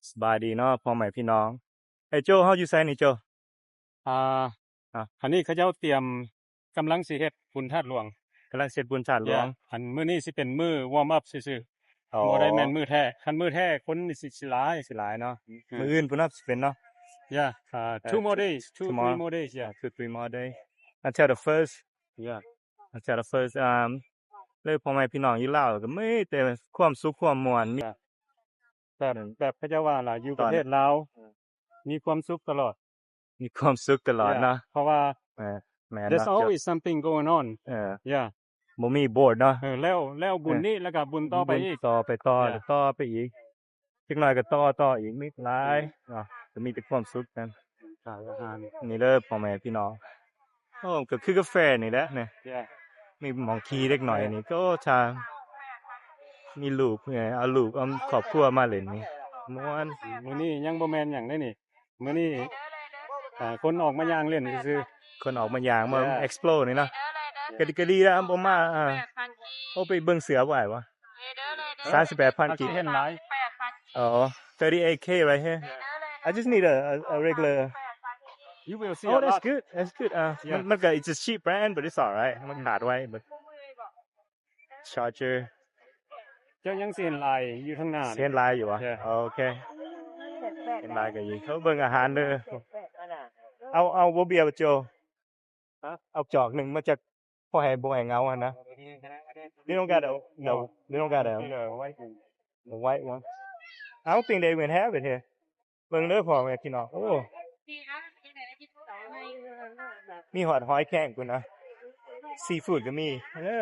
ສະບາຍດີເນາະພໍ່ແມ່ພີ່ນ້ອງ. ເອີຍ ໂຈ້ ເຮົາຢູ່ໃສນີ້ໂຈ້? ອ່າ ອ່າ ອັນນີ້ເຂົາເຈົ້າຕຽມ ກຳລັງຊິເຮັດບຸນທາດຫຼວງ. ກຳລັງເຮັດບຸນທາດຫຼວງ. ອັນມື້ນີ້ຊິເປັນມື້ວອມອັບຊື່ໆ. ອໍ ບໍ່ໄດ້ແມ່ນມື້ແທ້. ຄັນມື້ແທ້ຄົນນີ້ຊິ ຊິຫຼາຍ. ຊິຫຼາຍເນາະ. ອືມ ມື້ອື່ນພຸ້ນເນາະ ຊິເປັນເນາະ. Yeah, uh, two more days, two, three more days, yeah. Two, three more days. Until the first. Yeah. Until the first, um, ເລີຍພໍ່ແມ່ພີ່ນ້ອງຢູ່ລາວກໍມີແຕ່ຄວາມສຸກຄວາມມ່ວນ. ມີ ແບບ ແບບເຂົາເຈົ້າວ່າລະ ຢູ່ປະເທດລາວ ເອີ ມີຄວາມສຸກຕະຫຼອດ. ມີຄວາມສຸກຕະຫຼອດເນາະ. ເພາະວ່າ ເອີ ແມ່ນເນາະ. There's always something going on. ເອີ yeah. ບໍ່ມີບອດເນາະ. ເອີ ແລ້ວ ແລ້ວບຸນນີ້ ເອີ ແລ້ວກໍບຸນຕໍ່ໄປອີກ. ຕໍ່ໄປ ຕໍ່ ຕໍ່ໄປອີກ. ຈັກໜ້ອຍກໍຕໍ່ ຕໍ່ອີກ. ມີຫຼາຍເນາະ. ກໍມີແຕ່ຄວາມສຸກນັ້ນ. ຂາຍອາຫານ. ນີ້ເດີພໍ່ແມ່ພີ່ນ້ອງ. ໂອ້ ກໍຄືກາແຟນີ້ແຫຼະນີ້. Yeah. ມີໝ່ອງຂີ່ເດັກນ້ອຍນີ້ ໂອ້ ຊ່າງ ມີລູກ ເອີ ເອົາລູກເອົາຄອບຄົວມາຫຼິ້ນນີ້ ມ່ວນ. ມື້ນີ້ຍັງບໍ່ແມ່ນຫຍັງເດ້ນີ້. ມື້ນີ້ ອ່າ ຄົນອອກມາຍ່າງຫຼິ້ນຊື່ໆ. ຄົນອອກມາຍ່າງ ມາ yeah. explore ນີ້ເນາະ. ກໍດີ ກໍດີແລ້ວ ບໍ່ມາ ອ່າ ໂອ້ ໄປເບິ່ງເສືອບໍ່ອ້າຍວະ? ສາມສິບແປດພັນກີບ. ເຫັນຫຼາຍ. ອໍ thirty-eight K right here. I just need a, a, a regular. You will see a lot. Oh, that's good. That's good. ອ່າ yeah. ມັນ ມັນກໍ it's a cheap brand, but it's alright. ມັນຂາດໄວ but charger. ເຈົ້າຍັງຊິເຫັນຫຼາຍຢູ່ທາງໜ້າ. ຊິເຫັນຫຼາຍຢູ່ຫວາ? Yeah. ໂອເຄ ເຫັນຫຼາຍກໍຢູ່. ເຮົາເບິ່ງອາຫານເດີ. ເອົາ ເອົາບໍ່ເບຍບໍ່ໂຈ? ຮະ? ເອົາຈອກໜຶ່ງມາຈາກ ພໍໃຫ້ບໍ່ໃຫ້ເຫງົາຫັ້ນນະ. They don't got a, no, they don't got a, no, white one. The white one. I don't think they even have it here. ເບິ່ງເດີພໍ່ແມ່ພີ່ນ້ອງ. ໂອ້ ມີຮອດຫອຍແຄງພຸ້ນນະ. Seafood ກໍມີ. ເອີ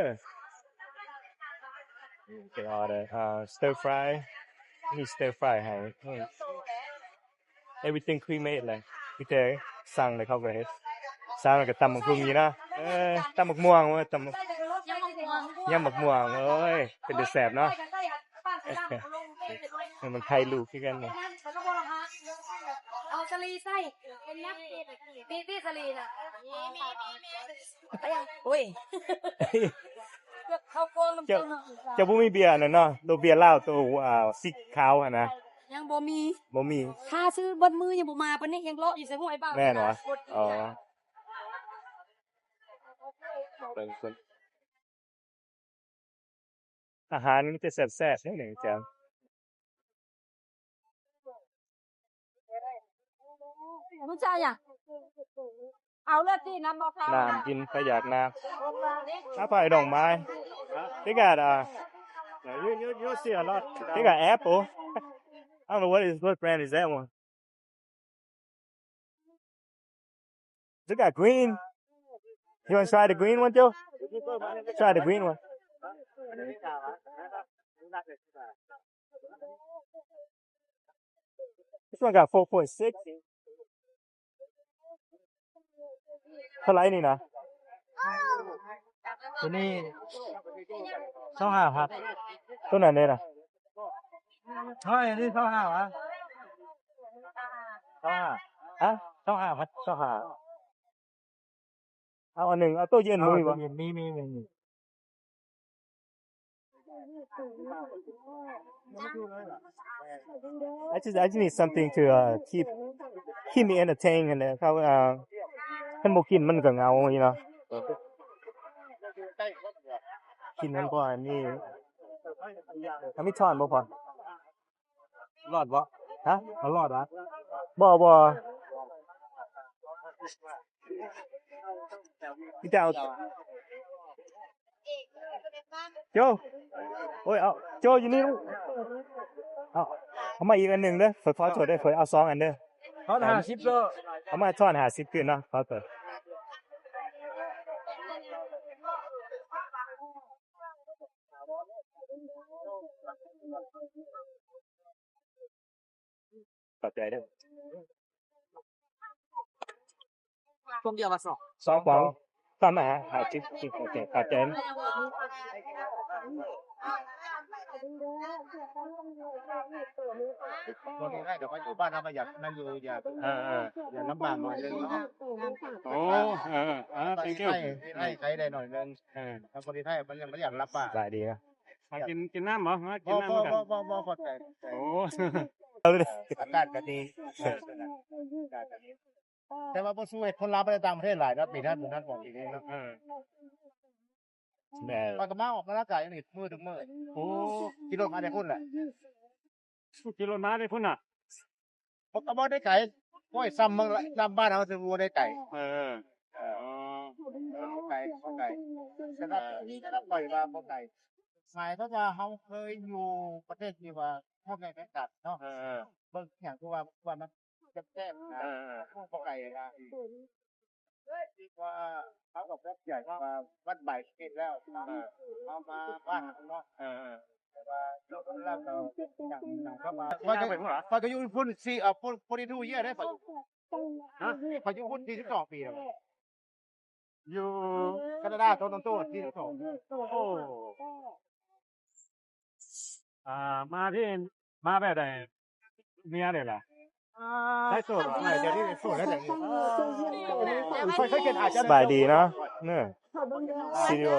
they order, uh, stir fry. ມີ stir fry ໃຫ້. Everything pre-made ເລີຍ. ມີແຕ່ສັ່ງແລ້ວເຂົາກໍເຮັດ. ສັ່ງແລ້ວກໍຕຳບັກຫຸ່ງຢູ່ນະ. ເອີ ຕຳບັກມ່ວງເວີ້ຍ ຕຳ ຍຳບັກມ່ວງ. ຍຳບັກມ່ວງ. ໂອ້ຍ ເປັນຕາແຊບເນາະ. ມັນໄຂ່ລູກຄືກັນນີ້. ເອົາສາລີໃສ່. ມີ ມີສາລີນະ. ມີ ມີ ມີ ມີ. ໂອ້ຍ ເຂົ້າໂກງນຳ ເຈົ້າ ເຈົ້າບໍ່ມີເບຍອັນນັ້ນເນາະ ໂຕເບຍລາວ ໂຕ ອ່າ ສີຂາວຫັ້ນນະ. ຍັງບໍ່ມີ ບໍ່ມີ. ຖ້າຊື້ເບິດມື້ຍັງບໍ່ມາປານນີ້ ຍັງເລາະຢູ່ໃສ່ຫ້ວຍບ້ານ. ແມ່ນຫວາ? ອໍ ເບິ່ງເພິ່ນ ອາຫານມີແຕ່ແຊບໆເດ້ນີ້ ແຈ່ມ. ຮູ້ຈັກຫຍັງ? ເອົາເລີຍຕິ ນ້ຳບໍ່ເຂົ້າ. ນ້ຳກິນ ໃຜຢາກນ້ຳ. ອາ ໄປດອກໄມ້. They got, uh, you, you, you see a lot. They got apple. I don't know what is, what brand is that one. They got green. You wanna try the green one, Joe? Try the green one. This one got four point six. ເທົ່າໃດນີ້ນະ? ຕົວນີ້ຊາວຫ້າພັນ. ຕົວນັ້ນເດ້ນະ? ເຮີ້ຍ ອັນນີ້ຊາວຫ້າຫວາ? ຊາວຫ້າ. ຮະ? ຊາວຫ້າພັນ. ຊາວຫ້າ. ເອົາອັນໜຶ່ງ. ເອົາໂຕເຢັນບໍ່ມີບໍ່? ເອົາເຢັນ ມີ ມີ ມີ ມີ. I just, I just need something to, uh, keep, keep me entertained ຫັ້ນແຫຼະ. ເຂົາ ອ່າ ຄັນບໍ່ກິນມັນກໍເຫງົາຢູ່ເນາະ. ກິນມັນພໍອັນນີ້. ເຮົາມີຊ້ອນບໍ່ພໍ? ລອດບໍ່? ຮະ? ເອົາລອດຫວາ? ບໍ່ ບໍ່. ມີແຕ່ເອົາ ໂຈ້ ໂອ້ຍ ເອົາ ໂຈ້ ຢູ່ນີ້ລູກ. ເອົາ ເອົາມາອີກອັນໜຶ່ງເດີ. ຂ້ອຍຂໍໂທດເດີ ຂ້ອຍເອົາສອງອັນເດີ. ທອນຫ້າສິບເດີ. ເອົາມາທອນຫ້າສິບຄືນເນາະ. ຂໍໂທດ. ຂອບໃຈເດີ. ພວກດຽວວ່າສອງ ສອງປອງ ຕຳມາຫາ ຫ້າສິບ ໂອເຄ ຂອບໃຈ. ບໍ່ໄດ້ ດຽວມາຢູ່ບ້ານເຮົາກໍຢາກນັ້ນຢູ່ ຢາກ ເອີ ເອີ ຢາກລຳບາກໜ້ອຍໜຶ່ງເນາະ. ໂອ້ ເອີ ເອີ ອ່າ thank you. ໃຫ້ ໃຫ້ໄດ້ໜ້ອຍໜຶ່ງ. ເອີ ຖ້າບໍ່ໄດ້ໃຫ້ ມັນຍັງບໍ່ຢາກລຳບາກ. ສະບາຍດີນະ. ມາກິນ ກິນນ້ຳບໍ່? ມາກິນນ້ຳ. ບໍ່ ບໍ່ ບໍ່ ບໍ່ ບໍ່ ຂອບໃຈ. ໂອ້ ອາກາດກໍດີ ເອີ ອາກາດກໍດີ ແຕ່ວ່າບໍ່ສູ້ເຮັດຄົນລາວໄປຕ່າງປະເທດຫຼາຍເນາະ ປີນັ້ນ ປີນັ້ນຂອງປີນີ້ເນາະ ເອີ ແມ່ນ ຂ້ອຍກໍມາອອກກຳລັງກາຍຢູ່ນີ້ມື້ທຸກມື້ ໂອ້ ຂີ່ລົດມາແຕ່ພຸ້ນແຫຼະ ຂີ່ລົດມາແຕ່ພຸ້ນນະ ບໍ່ ກໍບໍ່ໄດ້ໄກ ໂອ້ຍ ສ່ຳເມືອງ ສ່ຳບ້ານເຮົາ ຖືວ່າບໍ່ໄດ້ໄກ ເອີ ເອີ ອໍ ບໍ່ໄກ ບໍ່ໄກ ສຳລັບ ສຳລັບຂ້ອຍວ່າບໍ່ໄກ ໝາຍຄວາມວ່າເຮົາເຄີຍຢູ່ປະເທດທີ່ວ່າພວກໃຫຍ່ແຂ່ງກັນເນາະ ເອີ ເບິ່ງຫຍັງຄືວ່າ ວ່າມັນແຄບໆນະ ເອີ ບໍ່ໄກນະ ທີ່ວ່າເຮົາກໍພບໃຫຍ່ວ່າວັດໃບເຂດແລ້ວ ເອີ ເຮົາມາບ້ານເຮົາເນາະ ເອີ ແຕ່ວ່າເຮົາກໍ ຂ້ອຍກໍ ຂ້ອຍກໍຢູ່ພຸ້ນສີ່ ເອີ ສີ່ສິບສອງປີແລ້ວ ຢູ່ການາດາ ໂຕຣອນໂຕ ສີ່ສິບສອງ ໂອ້ ອ່າ ມາທີ່ ມາແບບໃດ ເມຍເດ້ລະ ໃຊ້ໂສດ ດຽວນີ້ໂສດແລ້ວ ເອີ ຂ້ອຍເຄີຍເຫັນອາຈານ ສະບາຍດີເນາະ ເນີ ວິດີໂອ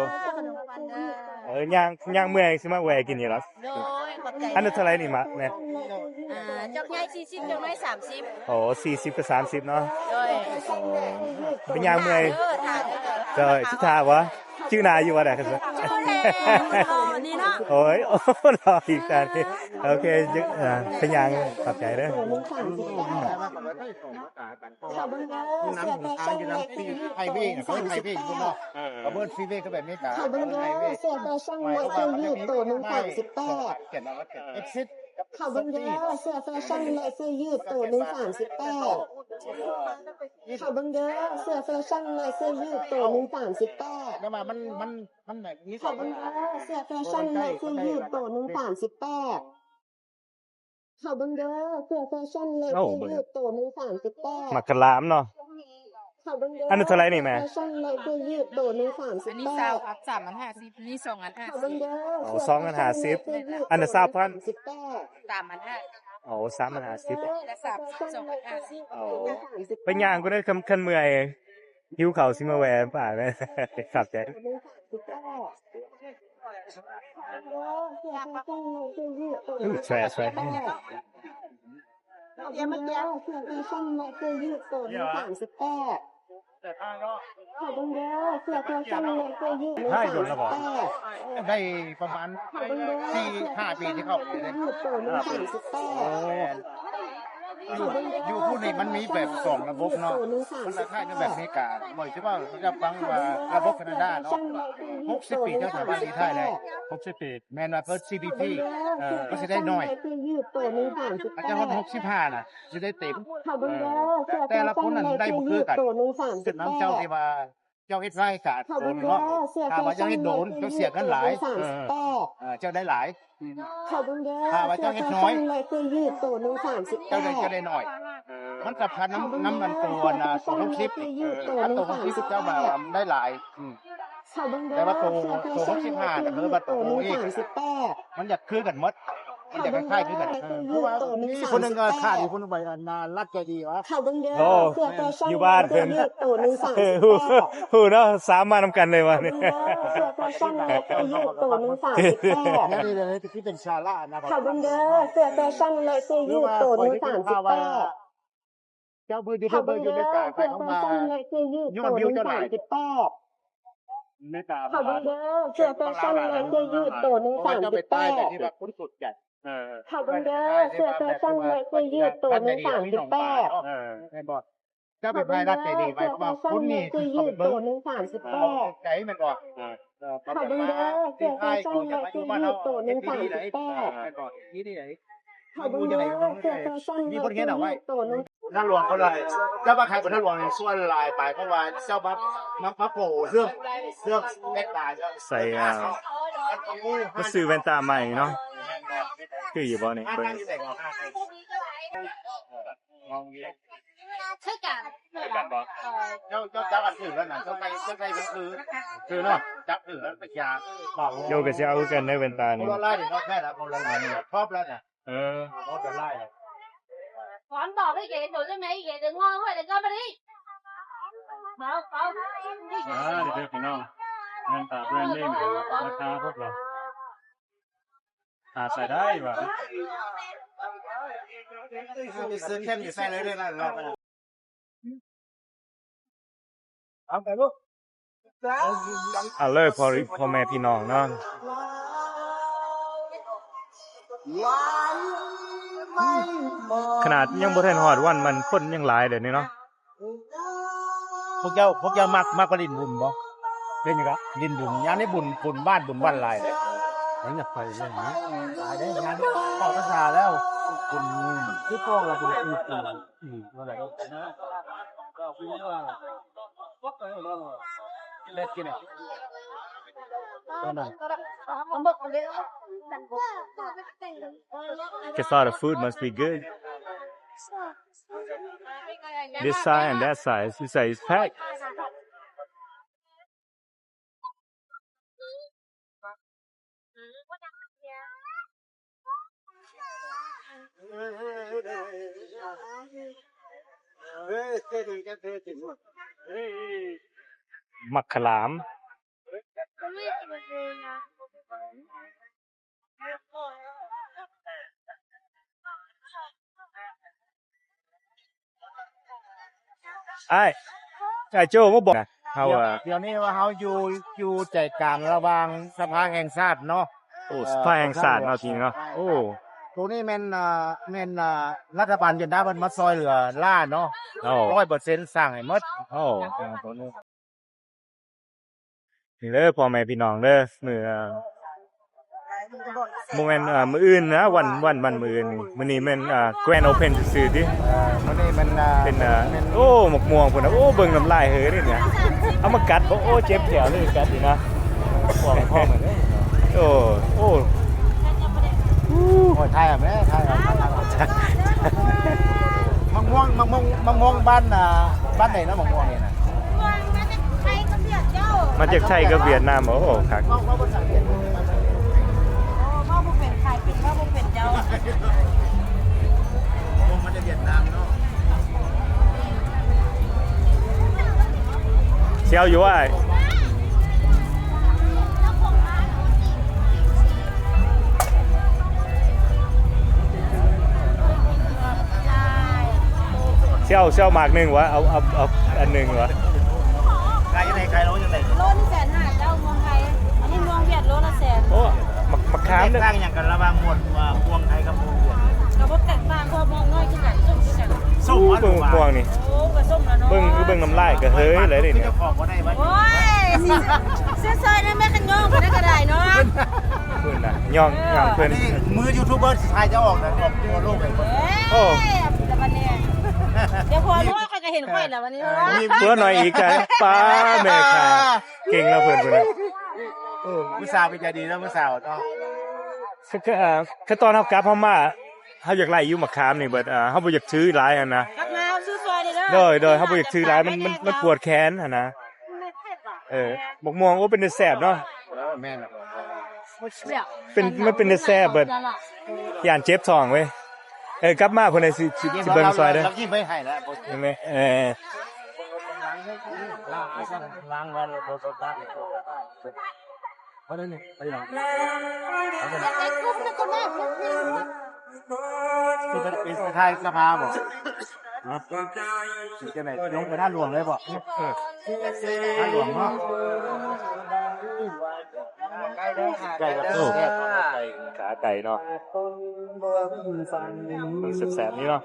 ເອີ ຍ່າງ ຍ່າງເມື່ອຍຊິມາແວ່ກິນນີ້ລະ ໂດຍ ຂອບໃຈ ອັນນັ້ນເທົ່າໃດນີ້ ມາກແນ່ ອ່າ ຈອກໃຫຍ່ສີ່ສິບ ຈອກນ້ອຍສາມສິບ ໂອ້ ສີ່ສິບກັບສາມສິບເນາະ ໂດຍ ໄປຍ່າງເມື່ອຍ ເອີ ຖ້າເດີ ໂດຍ ຊິຖ້າບໍ່ ຈື່ໜ້າຢູ່ບໍ່ໄດ້ ຈັກແລ້ວ ນີ້ເນາະ ໂອ້ຍ ໂອ້ ລໍອີກ ໂອເຄ ເປັນຫຍັງ ຂອບໃຈເດີ ເຂົ້າເບິ່ງເດີ ເສື້ອແຟຊັ່ນແລະເສື້ອຢືດໂຕໜຶ່ງສາມສິບແປດ ເອີ ເຂົາເອີ້ນຟຣີເວ ເຂົາເອີ້ນຟຣີເວ ກໍແບບອາເມລິກາ ເຂົ້າເບິ່ງເດີ ເສື້ອແຟຊັ່ນແລະເສື້ອຢືດໂຕໜຶ່ງສາມສິບແປດ ເຂົ້າເບິ່ງເດີ ເສື້ອແຟຊັ່ນແລະເສື້ອຢືດໂຕໜຶ່ງສາມສິບແປດ ເຂົ້າເບິ່ງເດີ ເສື້ອແຟຊັ່ນແລະເສື້ອຢືດໂຕໜຶ່ງສາມສິບແປດ ແຕ່ວ່າມັນ ມັນ ມັນແບບມີ ເຂົ້າເບິ່ງເດີ ເສື້ອແຟຊັ່ນແລະເສື້ອຢືດໂຕໜຶ່ງສາມສິບແປດ ເຂົ້າເບິ່ງເດີ ເສື້ອແຟຊັ່ນແລະເສື້ອຢືດໂຕໜຶ່ງສາມສິບແປດ ມັກກະລາມເນາະ ເຂົ້າເບິ່ງເດີ ອັນນີ້ເທົ່າໃດນີ້ແມ່ ເສື້ອແຟຊັ່ນແລະເສື້ອຢືດໂຕໜຶ່ງສາມສິບແປດ ອັນນີ້ຊາວ ສາມພັນຫ້າສິບ ນີ້ສອງພັນຫ້າສິບ ເຂົ້າເບິ່ງເດີ ໂອ້ ສອງພັນຫ້າສິບ ອັນນີ້ຊາວພັນ ສາມພັນຫ້າສິບ ໂອ້ ສາມພັນຫ້າສິບ ລະສາມ ສອງພັນຫ້າສິບ ໂອ້ ໄປຍ່າງກໍໄດ້ ຄັນ ຄັນເມື່ອຍ ຫິວເຂົ້າຊິມາແວ່ປາກ ຂອບໃຈ ເອີ ແຊ ແຊ ເອົາມາແຈກ ເສື້ອແຟຊັ່ນແລະເສື້ອຢືດໂຕໜຶ່ງສາມສິບແປດ ເຂົ້າເບິ່ງເດີ ເສື້ອແຟຊັ່ນແລະເສື້ອຢືດໂຕໜຶ່ງສາມສິບແປດ ໄດ້ປະມານ ເຂົ້າເບິ່ງເດີ ສີ່ຫ້າປີທີ່ເຂົ້າໄປເດ້ ເສື້ອແຟຊັ່ນແລະເສື້ອຢືດໂຕໜຶ່ງສາມສິບແປດ ໂອ້ ຢູ່ພຸ້ນນີ້ມັນມີແບບສອງລະບົບເນາະ ມັນຄ້າຍໆກັບແບບອາເມລິກາ ຂ້ອຍຊິເວົ້າໃຫ້ເຈົ້າຟັງວ່າລະບົບການາດາເນາະ ຫົກສິບປີເຈົ້າສາມາດລີໄທໄດ້ ຫົກສິບປີ ແມ່ນວ່າເພິ່ນ ຊີພີພີ ເອີ ມັນຊິໄດ້ໜ້ອຍ ອາດຈະຮອດຫົກສິບຫ້ານະ ຊິໄດ້ເຕັມ ເອີ ແຕ່ລະຄົນນັ້ນໄດ້ບໍ່ຄືກັນ ຂຶ້ນນຳເຈົ້າທີ່ວ່າ ເຈົ້າເຮັດລາຍການໂດນເນາະ ຖ້າວ່າເຈົ້າເຮັດໂດນ ເຈົ້າເສຍເງິນຫຼາຍ ເອີ ເຈົ້າໄດ້ຫຼາຍ ຖ້າວ່າເຈົ້າເຮັດໜ້ອຍ ເຈົ້າໄດ້ ເຈົ້າໄດ້ໜ້ອຍ ມັນສຳຄັນນຳ ນຳອັນໂຕອັນ ໂຕຫົກສິບ ເອີ ອັນໂຕຫົກສິບເຈົ້າວ່າໄດ້ຫຼາຍ ແຕ່ວ່າໂຕ ໂຕຫົກສິບຫ້ານະ ເອີ ບາດໂຕອີກ ມັນຢາກຄືກັນໝົດ ມັນຢາກຄ້າຍໆຄືກັນ ເອີ ຄືວ່າມີຜູ້ໜຶ່ງຂາຍຢູ່ພຸ້ນ ໄປອັນນາລັດໃຈດີວະ ເຂົ້າເບິ່ງເດີ ໂອ້ ເສື້ອແຟຊັ່ນ ຢູ່ບ້ານເພິ່ນ ເສື້ອຢືດໂຕໜຶ່ງສາມສິບແປດ ຮູ້ເນາະ ສາມມານຳກັນເລີຍວ່ານີ້ ເສື້ອແຟຊັ່ນແລະເສື້ອຢືດໂຕໜຶ່ງສາມສິບແປດ ນີ້ເລີຍ ຄືເປັນຊາລານະ ເຂົ້າເບິ່ງເດີ ເສື້ອແຟຊັ່ນແລະເສື້ອຢືດໂຕໜຶ່ງສາມສິບແປດ ເຈົ້າເບິ່ງຢູ່ ເບິ່ງຢູ່ເມກາ ໄປເຂົ້າມາ ຍ້ອນວິວເຈົ້າຫຼາຍ ເຂົ້າເບິ່ງເດີ ເສື້ອແຟຊັ່ນແລະເສື້ອຢືດໂຕໜຶ່ງສາມສິບແປດ ເອີ ເຂົ້າເບິ່ງເດີ ເສື້ອແຟຊັ່ນແລະເສື້ອຢືດໂຕໜຶ່ງສາມສິບແປດ ເອີ ແມ່ນບໍ່ ເຈົ້າໄປພາຍລັດໃຈດີໄປ ເພາະວ່າຄົນນີ້ຄືເຂົາໄປເບິ່ງ ໃຈແມ່ນບໍ່ ເອີ ເຂົ້າເບິ່ງເດີ ເສື້ອແຟຊັ່ນແລະເສື້ອຢືດໂຕໜຶ່ງສາມສິບແປດ ແມ່ນບໍ່ ທີ່ນີ້ໃດ ເຂົ້າເບິ່ງເດີ ເສື້ອແຟຊັ່ນແລະເສື້ອຢືດໂຕໜຶ່ງ ທາງຫຼວງເຂົາເລີຍ ເຈົ້າວ່າຂາຍບົນທາງຫຼວງນີ້ສ່ວນຫຼາຍໄປ ເພາະວ່າເຈົ້າມາ ມາ ມາໂປເລື່ອງ ເລື່ອງແຕກຕ່າງ ໃສ່ ອ່າ ມາຊື້ແວ່ນຕາໃໝ່ເນາະ ຄືຢູ່ບໍ່ນີ້ ເບິ່ງ ຄືກັນ ຄືກັນບໍ່ ເຈົ້າ ເຈົ້າຈັບອັນຖືກແລ້ວນະ ເຈົ້າໃສ່ ເຈົ້າໃສ່ມັນຄື ຄືເນາະ ຈັບຖືກແລ້ວໄປຢາເບົາ ໂຍກະຊິເອົາຄືກັນໃນແວ່ນຕານີ້ ຄົນລະລາຍເນາະ ແທ້ລະ ຄົນລະລາຍ ຄອບແລ້ວນະ ເອີ ເອົາແຕ່ຫຼາຍ ສອນບອກໃຫ້ເກໂຕຈັ່ງໃດ ເກເດີນງອງໄວ້ແລ້ວກໍມານີ້ ເອົາ ເອົາ ອ່າ ເດີພີ່ນ້ອງ ແວ່ນຕາແບຣນເນມ ລາຄາ ຫົກຮ້ອຍ ຫາໃສ່ໄດ້ຫວາ? ເອົາເລີຍພໍ່ ພໍ່ແມ່ພີ່ນ້ອງເນາະ ຂະໜາດຍັງບໍ່ທັນຮອດວັນມັນ ຄົນຍັງຫຼາຍເດ້ນີ້ເນາະ. ພວກເຈົ້າ ພວກເຈົ້າມັກ ມັກໄປຫຼິ້ນບຸນບໍ່? ຫຼິ້ນຫຍັງກະ? ຫຼິ້ນບຸນ ຍາມນີ້ບຸນ ບຸນບ້ານບຸນວັນຫຼາຍເດ້. ເອີ ຢາກໄປເລີຍນະ ຫຼາຍເດ້ ງານອອກພັນສາແລ້ວ ບຸນຄືເກົ່າລະ ບຸນອີກ ອືມ ນັ້ນແຫຼະ. Guess all the food must be good. This side and that side, this side is packed. ໝາກຂະຫຼາມ. ອ້າຍ ອ້າຍໂຈ້ມາບອກນະ ເຮົາ ດຽວ ວ່າ ດຽວນີ້ວ່າເຮົາຢູ່ ຢູ່ໃຈກາງລະຫວ່າງສະພາແຫ່ງຊາດເນາະ. ໂອ້ ເອີ ສະພາແຫ່ງຊາດເນາະ ທີ່ນີ້ເນາະ. ໂອ້ ໂຕນີ້ແມ່ນ ເອີ ແມ່ນ ເອີ ລັດຖະບານຫວຽດນາມເພິ່ນມາຊ່ອຍເຫຼືອລ້າເນາະ. ໂອ້ ຮ້ອຍເປີເຊັນ ສ້າງໃຫ້ໝົດ. ໂອ້ ເອີ ໂຕນີ້ ນີ້ເດີພໍ່ແມ່ພີ່ນ້ອງເດີ ມື້ ບໍ່ແມ່ນ ເອີ ມື້ອື່ນນະ ວັນ ວັນ ວັນມື້ອື່ນນີ້ ມື້ນີ້ແມ່ນ ເອີ Grand Open ຊື່ໆຕິ. ມື້ນີ້ແມ່ນ ເອີ ເປັນ ເອີ ແມ່ນ ໂອ້ ໝາກມ່ວງພຸ້ນນະ ໂອ້ ເບິ່ງນ້ຳລາຍເຮີເດ້ນີ້ ເອົາມາກັດບໍ່? ໂອ້ ເຈັບແຂ້ວເລີຍ ກັດນີ້ນະ ໂອ້ ໂອ້ ໂອ້ຍ ຖ່າຍເອົາແມ້ ຖ່າຍເອົາ ໝາກມ່ວງ ໝາກມ່ວງ ໝາກມ່ວງບ້ານ ອ່າ ບ້ານໃດນະ ໝາກມ່ວງນີ້ນະ? ມາຈາກໄທກັບຫວຽດນາມ. ໂອ້ ຄັກ ເວົ້າ ເວົ້າພາສາຫວຽດນາມ ເວົ້າບໍ່ເປັນ ຂາຍເປັນ ເວົ້າບໍ່ເປັນເຈົ້າ. ໂອ້ ມາຈາກຫວຽດນາມເນາະ. ແຊວຢູ່ອ້າຍ ແຊວ ແຊວໝາກໜຶ່ງວະ ເອົາ ເອົາ ເອົາອັນໜຶ່ງວະ. ຂາຍຈັ່ງໃດ? ຂາຍໂລຈັ່ງໃດ? ໂລໜຶ່ງແສນຫ້າເຈົ້າ ມ່ວງໄທ. ອັນນີ້ມ່ວງຫວຽດໂລລະແສນ. ໂອ້ ໝາກ ໝາກຂາມເດ້. ແຕກຕ່າງຫຍັງກັນລະຫວ່າງມ່ວງ ມ່ວງໄທກັບມ່ວງຫວຽດ? ກໍບໍ່ແຕກຕ່າງ ເພາະມ່ວງນ້ອຍຄືກັນ ສົ້ມຄືກັນ. ໂອ້ ເບິ່ງໝາກມ່ວງນີ້ ໂອ້ ກໍສົ້ມລະເນາະ. ເບິ່ງ ເບິ່ງນ້ຳລາຍກໍເຮີຍເລີຍເດ້ນີ້. ໂອ້ຍ ຊື້ ຊື້ຊ່ອຍນຳແມ່ ຄັນຍ້ອງໄປນັ້ນກໍໄດ້ເນາະ. ພຸ້ນນະ ຍ້ອງ ເອີ ຍ້ອງເພິ່ນ. ນີ້ມືຢູທູບເບີຊິຖ່າຍເຈົ້າອອກນະ ອອກທົ່ວໂລກໄປໝົດ. ໂອ້ ແລ້ວບັດນີ້ ດຽວພໍໂທ ຂ້ອຍກໍເຫັນຂ້ອຍແລ້ວບັດນີ້. ເອີ ມີ ຕົວໜ້ອຍອີກກະ ປ້າ ແມ່ຄ້າ ເກັ່ງແລ້ວເພິ່ນພຸ້ນນະ. ໂອ້ ຜູ້ສາວເປັນໃຈດີເນາະ ຜູ້ສາວເນາະ. ຄື ຄື ເອີ ຄືຕອນເຮົາກັບເຮົາມາ ເຮົາຢາກໄລ່ຢູ່ໝາກຂາມນີ້ເບິດ ເອີ ເຮົາບໍ່ຢາກຖືຫຼາຍຫັ້ນນະ. ກັບມາເຮົາຊື້ຊ່ອຍເດີ. ໂດຍ ໂດຍ ເຮົາບໍ່ຢາກຖືຫຼາຍ ມັນ ມັນ ມັນປວດແຂນຫັ້ນນະ. ເອີ ໝາກມ່ວງ ໂອ້ ເປັນຕາແຊບເນາະ. ເອີ ແມ່ນ ເປັນ ມັນເປັນຕາແຊບເບິດ ຢ້ານເຈັບທ້ອງເວີຍ. ເອີ ກັບມາພຸ້ນນະ ຊິ ຊິ ຊິເບິ່ງຊ່ອຍເດີ. ເຫັນໄໝ? ເອີ ໄປຖ່າຍສະພາບໍ່? ຮະ? ຊິຈັ່ງໃດ? ລົງໄປທາງຫຼວງເລີຍບໍ່? ເອີ ທາງຫຼວງເນາະ. ໄກ່ກັບ ໂອ້ ຂາໄກ່ເນາະ ເບິ່ງແຊບໆນີ້ເນາະ.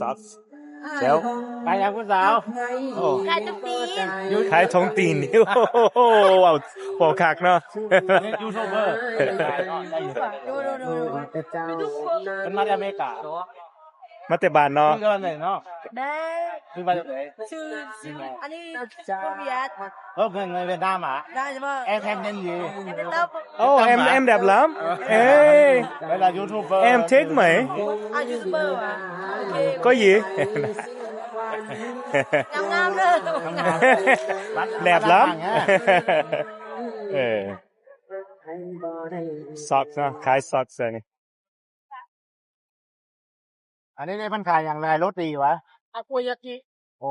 ສັກ ແລ້ວ ຂາຍຫຍັງຜູ້ສາວ? ໂອ້ ຂາຍຖົງຕີນ ຂາຍຖົງຕີນ. ໂອ້ໂຫ ເວົ້າ ເວົ້າຄັກເນາະ. ຢູທູບເບີ ເພິ່ນມາແຕ່ອາເມລິກາ ມາແຕ່ບ້ານເນາະ. ຊື່ວ່າຈັ່ງໃດເນາະ? ຊື່ວ່າຈັ່ງໃດ? ຊື່ ຊື່ອັນນີ້ ເອີ ເພິ່ນຫວຽດ ເອີ ເພິ່ນຫວຽດນາມຫວາ? ໄດ້ບໍ່? Em em tên gì? ໂອ້ em em đẹp lắm. Ê, đây là YouTuber. Em thích mày. ອ່າ YouTuber ຫວາ? ໂອເຄ Có gì? ງາມໆເດີ ງາມ. Đẹp lắm. ເອີ ຊັອກເນາະ ຂາຍຊັອກໃສ່ນີ້. ອັນນີ້ເພິ່ນຂາຍຫຍັງ? ຂາຍໂຣຕີຫວາ? ທາໂກຍາກິ. ໂອ້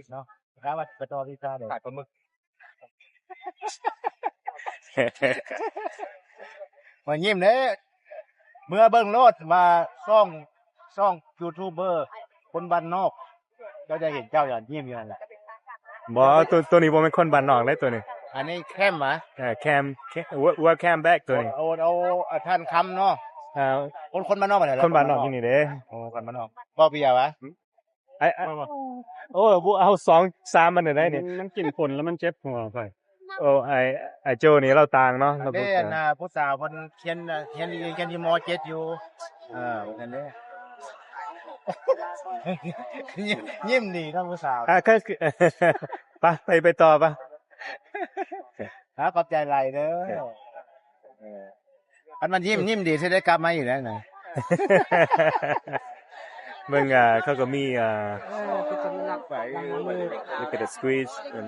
ເນາະ ຖ້າວ່າໄປຕໍ່ວີຊາເດ້ ຂາຍປາໝຶກ ມາຍິ້ມເດ້ ເມືອເບິ່ງໂລດວ່າຊ່ອງ ຊ່ອງຢູທູບເບີຄົນບ້ານນອກ ເຈົ້າຈະເຫັນເຈົ້າຢ່າງຍິ້ມຢູ່ຫັ້ນແຫຼະ. ບໍ່ ໂຕ ໂຕນີ້ບໍ່ແມ່ນຄົນບ້ານນອກເດ້ໂຕນີ້. ອັນນີ້ແຄມຫວາ? ເອີ ແຄມ ເອີ ເວີ ເວີ ແຄມແບັກໂຕນີ້. ໂອ້ ໂອ້ ທ່ານຄຳເນາະ. ເອີ ຄົນ ຄົນບ້ານນອກ ຄົນບ້ານນອກຢູ່ນີ້ເດ້. ໂອ້ ຄົນບ້ານນອກ. ບໍ່ເບຍຫວາ? ໄອ້ ໄອ້ ບໍ່ ບໍ່ ໂອ້ ບໍ່ ເອົາສອງສາມອັນໃດນີ້. ມັນກິນຝົນແລ້ວມັນເຈັບຫົວຂ້ອຍ. ໂອ້ ໄອ້ ໄອ້ໂຈນີ້ລາວຕ່າງເນາະ ລາວບໍ່ ອັນນ່າ ຜູ້ສາວເພິ່ນຮຽນ ຮຽນຢູ່ ຮຽນຢູ່ ມໍເຈັດຢູ່. ເອີ ນັ້ນເດ້ ຍິ້ມ ຍິ້ມດີເນາະຜູ້ສາວ. ອ່າ ຄື ຄື ໄປ ໄປ ໄປຕໍ່ປະ. ອ່າ ຂອບໃຈຫຼາຍເດີ. ເອີ ຄັນມັນຍິ້ມ ຍິ້ມດີຊິໄດ້ກັບມາອີກແລ້ວນະ. ເບິ່ງ ອ່າ ເຂົາກໍມີ ອ່າ ເອີ ເປັນສັນລັກໄປ look at the squeeze ເອີ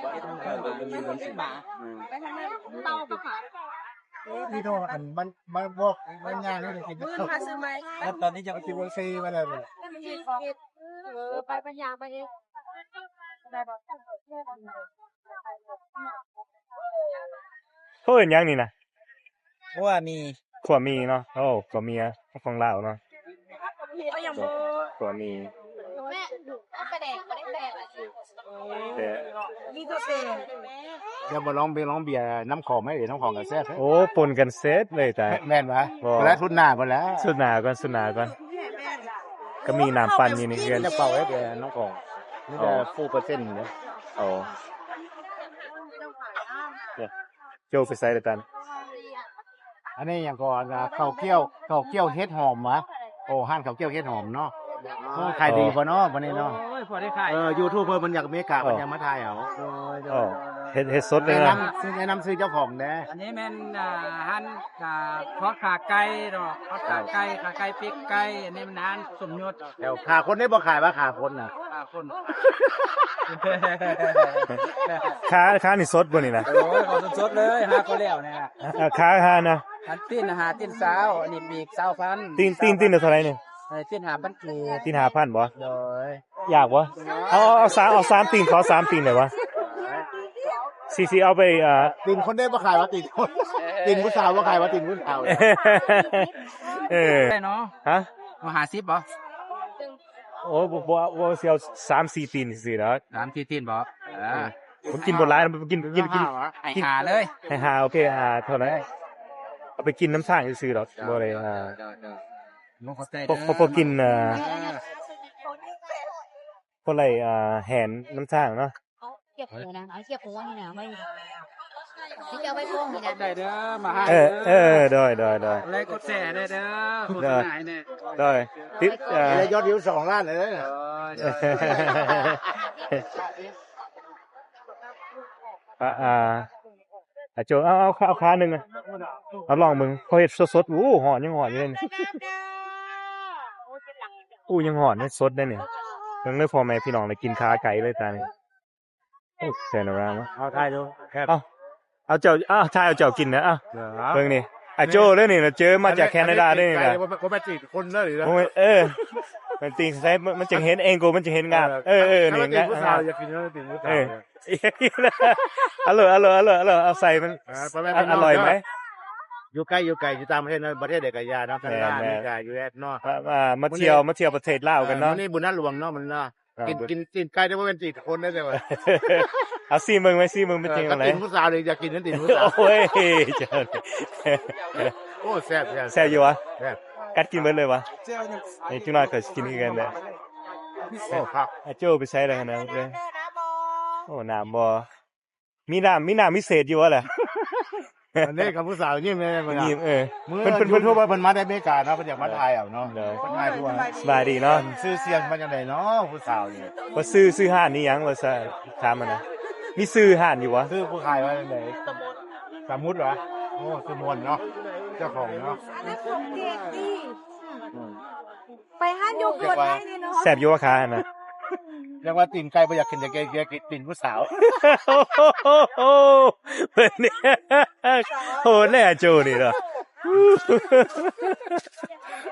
ໄປທາງນັ້ນ ເຕົາກໍຂາຍ. ເອີ ພີ່ນ້ອງ ອັນມັນ ມັນບອກ ມັນຍ່າງໃຫ້ໄດ້ກິນ ມື້ພາຊື້ໃໝ່ ແລ້ວຕອນນີ້ຍັງຊິບໍ່ເຊມາແລ້ວ. ເອີ ໄປ ໄປຍ່າງໄປເອງ ໄດ້ບໍ່? ເຂົາເອີ້ນຫຍັງນີ້ນະ? ຂົ້ວໝີ່ ຂົ້ວໝີ່ເນາະ. ໂອ້ ຂົ້ວໝີ່ຂອງລາວເນາະ ກໍຍັງບໍ່ ຂົ້ວໝີ່. ແມ່ ປາແດກ ປາແດກແບບ ແຕ່ ມີຕົວແປງ. ຢ່າບໍ່ລອງເບຍ ລອງເບຍນ້ຳຂອງໄໝ? ເບຍນ້ຳຂອງກໍແຊບເດ້. ໂອ້ ປົນກັນເສັດເລີຍຕາຍ. ແມ່ນຫວາ? ບໍ່ ແລ້ວຊຸດໜ້າພຸ້ນແຫຼະ ຊຸດໜ້າກ່ອນ ຊຸດໜ້າກ່ອນ. ກໍມີນ້ຳປັ່ນຢູ່ໃນເຮືອນ. ຈະເປົ່າເຮັດເບຍນ້ຳຂອງ ມີແຕ່ ອໍ ຟູເປີເຊັນເດ້. ອໍ ໂຈໄປໃສລະຕັນ? ອັນນີ້ຫຍັງກໍ ອ່າ ເຂົ້າກ່ຽວ ເຂົ້າກ່ຽວເຫັດຫອມຫວາ? ໂອ້ ຮ້ານເຂົ້າກ່ຽວເຫັດຫອມເນາະ. ໂອ້ ຂາຍດີບໍ່ເນາະບັດນີ້ເນາະ? ໂອ້ຍ ພໍໄດ້ຂາຍ. ເອີ ຢູທູບເພິ່ນ ເພິ່ນຢາກເມກາ ເອີ ເພິ່ນຢາກມາຖ່າຍເອົາ. ໂດຍ ໂດຍ ເອີ ໂດຍ ເຮັດ ເຮັດສົດເລີຍເນາະ. ແນະນຳ ແນະນຳຊື່ເຈົ້າຂອງແດ່. ອັນນີ້ແມ່ນ ອ່າ ຮ້ານ ອ່າ ທອດຂາໄກ່ເນາະ ທອດຂາໄກ່ ເອີ ຂາໄກ່ ປີ້ງໄກ່. ອັນນີ້ມັນຮ້ານສົມຍົດ. ແຖວຂາຄົນນີ້ບໍ່ຂາຍຫວາ? ຂາຄົນນະ ຂາຄົນ. ຂາ ຂານີ້ສົດບໍ່ນີ້ນະ? ໂອ້ຍ ຂາສົດໆເລີຍ ຫາກໍແລ້ວນີ້ນະ. ເອີ ຂາຫານະ ອັນຕີນຫ້າ ຕີນຊາວ ອັນນີ້ປີກຊາວພັນ. ຕີນ ຕີນ ຕີນເທົ່າໃດນີ້? ເອີ ຕີນຫ້າພັນກີບ. ຕີນຫ້າພັນບໍ່? ໂດຍ. ຢາກບໍ່? ເອົາ ເອົາສາມ ເອົາສາມຕີນ ຂໍສາມຕີນໄດ້ບໍ່? ຊິ ຊິເອົາໄປ ອ່າ ຕີນຄົນໄດ້ບໍ່ຂາຍຫວາ? ຕີນຄົນ ຕີນຜູ້ສາວບໍ່ຂາຍຫວາ? ຕີນຜູ້ສາວ. ເອີ ໄດ້ເນາະ. ຮະ? ເອົາຫ້າສິບບໍ່? ໂອ້ ບໍ່ ບໍ່ ບໍ່ ຊິເອົາສາມສີ່ຕີນຊື່ໆດອກ. ສາມສີ່ຕີນບໍ່? ເອີ ບໍ່ກິນບໍ່ຫຼາຍ ບໍ່ກິນ ບໍ່ກິນ ກິນ ໃຫ້ຫ້າເລີຍ. ໃຫ້ຫ້າ ໂອເຄ ຫ້າເທົ່ານັ້ນ. ເອົາໄປກິນນຳຊ້າງຊື່ໆດອກ ບໍ່ໄດ້ ອ່າ ບໍ່ ບໍ່ກິນ ອ່າ ບໍ່ໄດ້ ອ່າ ແຫນນຳຊ້າງເນາະ. ເອົາຄຽບໝູນະ ເອົາຄຽບໝູນີ້ນະ ໄວ້ ຊິເອົາໄວ້ໂປ່ງນີ້ນະ. ໄດ້ເດີ ມາຫາ ເອີ ເອີ ໂດຍ ໂດຍ ໂດຍ. ແລະກົດແຊແດ່ເດີ ໂຄສະນາໃຫ້ແດ່. ໂດຍ ຕິດ ເອີ ແລ້ວຍອດວິວສອງລ້ານເລີຍ. ໂດຍ ໂດຍ ໂດຍ. ອ່າ ອ່າ ອາໂຈ ເອົາ ເອົາ ເອົາຂາໜຶ່ງ ເອົາລອງເບິ່ງ ເຂົາເຮັດສົດໆ. ໂອ້ ຮ້ອນ ຍັງຮ້ອນຢູ່ເດ້ນີ້. ໂອ້ ຍັງຮ້ອນ ຍັງສົດເດ້ນີ້. ເບິ່ງເດີ ພໍ່ແມ່ພີ່ນ້ອງ ໄດ້ກິນຂາໄກ່ເລີຍຕານີ້. ໂອ້ ແຊໂນຣາມາ ເອົາຖ່າຍດູ. ເອົາ ເອົາເຈົ້າ ເອົາຖ່າຍເອົາເຈົ້າກິນນະ. ເອົາ ເອີ ເບິ່ງນີ້ ອາໂຈເດີນີ້ນະ ເຈີມາຈາກແຄນາດາເດີນີ້ນະ. ບໍ່ແມ່ນ ບໍ່ແມ່ນຕີນຄົນເດີນີ້ນະ. ບໍ່ແມ່ນ ເອີ. ມັນຕີນໃສ່ ມັນ ມັນຈຶ່ງເຫັນແອງໂກ ມັນຈຶ່ງເຫັນງາມ. ເອີ ເອີ ນີ້ ຖ້າວ່າຕີນຜູ້ສາວ ຢາກກິນ ເອີ ຕີນຜູ້ສາວ ເອີ ເອົາໂລດ ເອົາໂລດ ເອົາໂລດ ເອົາໃສ່ມັນ. ອະ ອະ ອະລ່ອຍໄໝ? ຢູ່ໃກ້ ຢູ່ໄກ ຢູ່ຕ່າງປະເທດເນາະ ປະເທດໃດກໍຢ່າເນາະ ແມ່ນ ແມ່ນ ແຕ່ລາວ ອາເມລິກາ ຢູເອສ ເນາະ. ມາ ມາ ມາທ່ຽວ ມື້ນີ້ ມາທ່ຽວປະເທດລາວກັນເນາະ. ເອີ ມື້ນີ້ບຸນໃນຫຼວງເນາະ ມື້ນີ້ເນາະ. ກິນ ກິນຕີນໄກ່ໄດ້ບໍ່ແມ່ນຕີນຄົນເດ້ ແຕ່ວ່າ ເອົາຊີມເບິ່ງໄວ້ ຊີມເບິ່ງເປັນຈັ່ງໃດ. ເອີ ກັບຕີນຜູ້ສາວນີ້ ຢາກກິນກັບຕີນຜູ້ສາວ. ໂອ້ຍ ເຈົ້າ ໂອ້ ແຊບ ແຊບ ແຊບຢູ່ຫວາ? ແຊບ. ກັດກິນເບິດເລີຍຫວາ? ແຊບຢູ່. ນີ້ຈັກໜ້ອຍຂ້ອຍຊິກິນຄືກັນເດີ. ໂອ້ ຄັກ. ອາໂຈ້ໄປໃສແລ້ວຫັ້ນນະ? ໂອ້ ນ້ຳບໍ່? ມີນ້ຳ ມີນ້ຳວິເສດຢູ່ຫວາລະ? ອັນນີ້ກັບຜູ້ສາວຍິ້ມແນ່ ຍິ້ມ ເອີ ເພິ່ນ ເພິ່ນ ເພິ່ນ ເພິ່ນ ເພິ່ນວ່າເພິ່ນມາໄດ້ເມກາເນາະ ເພິ່ນຢາກມາຖ່າຍເອົາເນາະ. ໂດຍ ເພິ່ນຖ່າຍທົ່ວ. ສະບາຍດີເນາະ. ຊື່ສຽງມັນຈັ່ງໃດເນາະ ຜູ້ສາວນີ້? ວ່າຊື່ ຊື່ຮ້ານອີ່ຫຍັງວ່າຊະ ຖາມມັນນະ. ມີຊື່ຮ້ານຢູ່ຫວາ? ຊື່ຜູ້ຂາຍວ່າຈັ່ງໃດ? ສະມຸດຫວາ? ໂອ້ ຊື່ມ່ວນເນາະ ເຈົ້າຂອງເນາະ. ໄປຮ້ານໂຢເກີດໄດ້ເລີຍເນາະ. ແຊບຢູ່ຫວາຄາຫັ້ນນະ? ຢາກວ່າຕີນໄກ່ບໍ່ຢາກກິນ ຢາກ ຢາກ ຢາກກິນຕີນຜູ້ສາວ. ໂອ້ໂຫ ເພິ່ນນີ້ໂຫດແຫຼະ ໂຈນີ້ເນາະ. ເ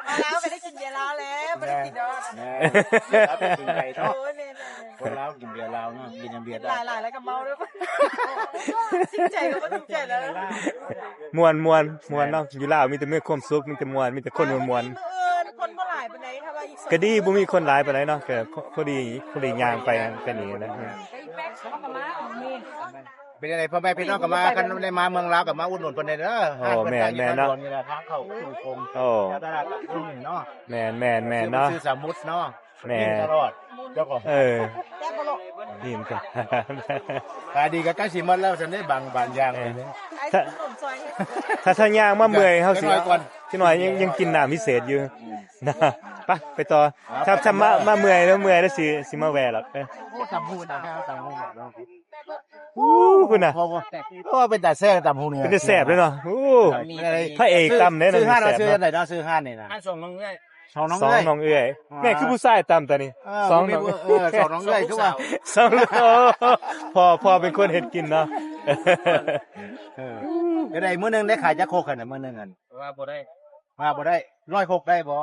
ອົາແລ້ວ ກໍໄດ້ກິນເບຍລາວແລ້ວ ບໍ່ໄດ້ກິນດອກ. ແມ່ນ ລາວໄປກິນໄກ່ເນາະ. ໂອ້ຍ ແມ່ນໆ ຄົນລາວກິນເບຍລາວເນາະ ກິນຫຍັງເບຍໄດ້. ຫຼາຍໆ ແລ້ວກໍເມົາເດີ້. ສິງໃຈກໍບໍ່ສິງໃຈແລ້ວ. ມ່ວນ ມ່ວນ ມ່ວນເນາະ ຢູ່ລາວມີແຕ່ມີຄວາມສຸກ ມີແຕ່ມ່ວນ ມີແຕ່ຄົນມ່ວນໆ. ມື້ອື່ນຄົນບໍ່ຫຼາຍປານໃດ ຖ້າວ່າອີກ ກໍດີ ບໍ່ມີຄົນຫຼາຍປານໃດເນາະ ກໍພໍດີ ພໍດີຍ່າງໄປ ໄປນີ້ນະ. ເປັນຈັ່ງໃດ ພໍ່ແມ່ພີ່ນ້ອງກໍມາ ຄັນໄດ້ມາເມືອງລາວກໍມາອຸດໜູນເພິ່ນແດ່ເດີ. ໂອ້ ແມ່ນໆເນາະ ທາງເຂົ້າສູ່ຄົງ. ໂອ້ ຕະຫຼາດຕະກຸງເນາະ. ແມ່ນໆໆເນາະ ຊື່ສາມຸດເນາະ. ແມ່ນ ຕະຫຼອດ ເຈົ້າຂອງ. ເອີ ນີ້ມັນກໍ ຂາຍດີກໍໃກ້ຊິໝົດແລ້ວຊັ້ນເດ້ ບາງ ບາງຢ່າງ. ເອີ ຖ້າ ຖ້າ ຖ້າຍ່າງມາເມື່ອຍ ເຮົາຊິ ຈັກໜ້ອຍກ່ອນ ຈັກໜ້ອຍຍັງ ຍັງກິນນ້ຳພິເສດຢູ່. ໄປ ໄປຕໍ່. ຖ້າ ຖ້າມາ ມາເມື່ອຍແລ້ວ ເມື່ອຍແລ້ວຊິ ຊິມາແວ່ດອກ. ເອີ ໂອ້ ຕຳຫູນະ ຕຳຫູນະ. ໂອ້ ພຸ້ນນະ ໂອ້ ເປັນຕາແຊບ ຕຳຫູນະ ເປັນຕາແຊບເລີຍເນາະ. ໂອ້ ພະເອກຕຳເດ້. ຊື່ຮ້ານວ່າຊື່ອັນໃດເນາະ? ຊື່ຮ້ານນີ້ນະ ຮ້ານສອງນ້ອງເອື້ອຍ. ສອງນ້ອງເອື້ອຍ. ແມ່ນຄືຜູ້ຊາຍຕຳຕານີ້. ເອີ ສອງນ້ອງ ເອີ ສອງນ້ອງເອື້ອຍ ຄືວ່າ ສອງ ພໍ່ ພໍ່ເປັນຄົນເຮັດກິນເນາະ. ເອີ ໄດ້ມື້ໜຶ່ງໄດ້ຂາຍຈັກຄົກຫັ້ນນະ? ມື້ໜຶ່ງຫັ້ນ ວ່າບໍ່ໄດ້ ວ່າບໍ່ໄດ້ ຮ້ອຍຄົກໄດ້ບໍ່?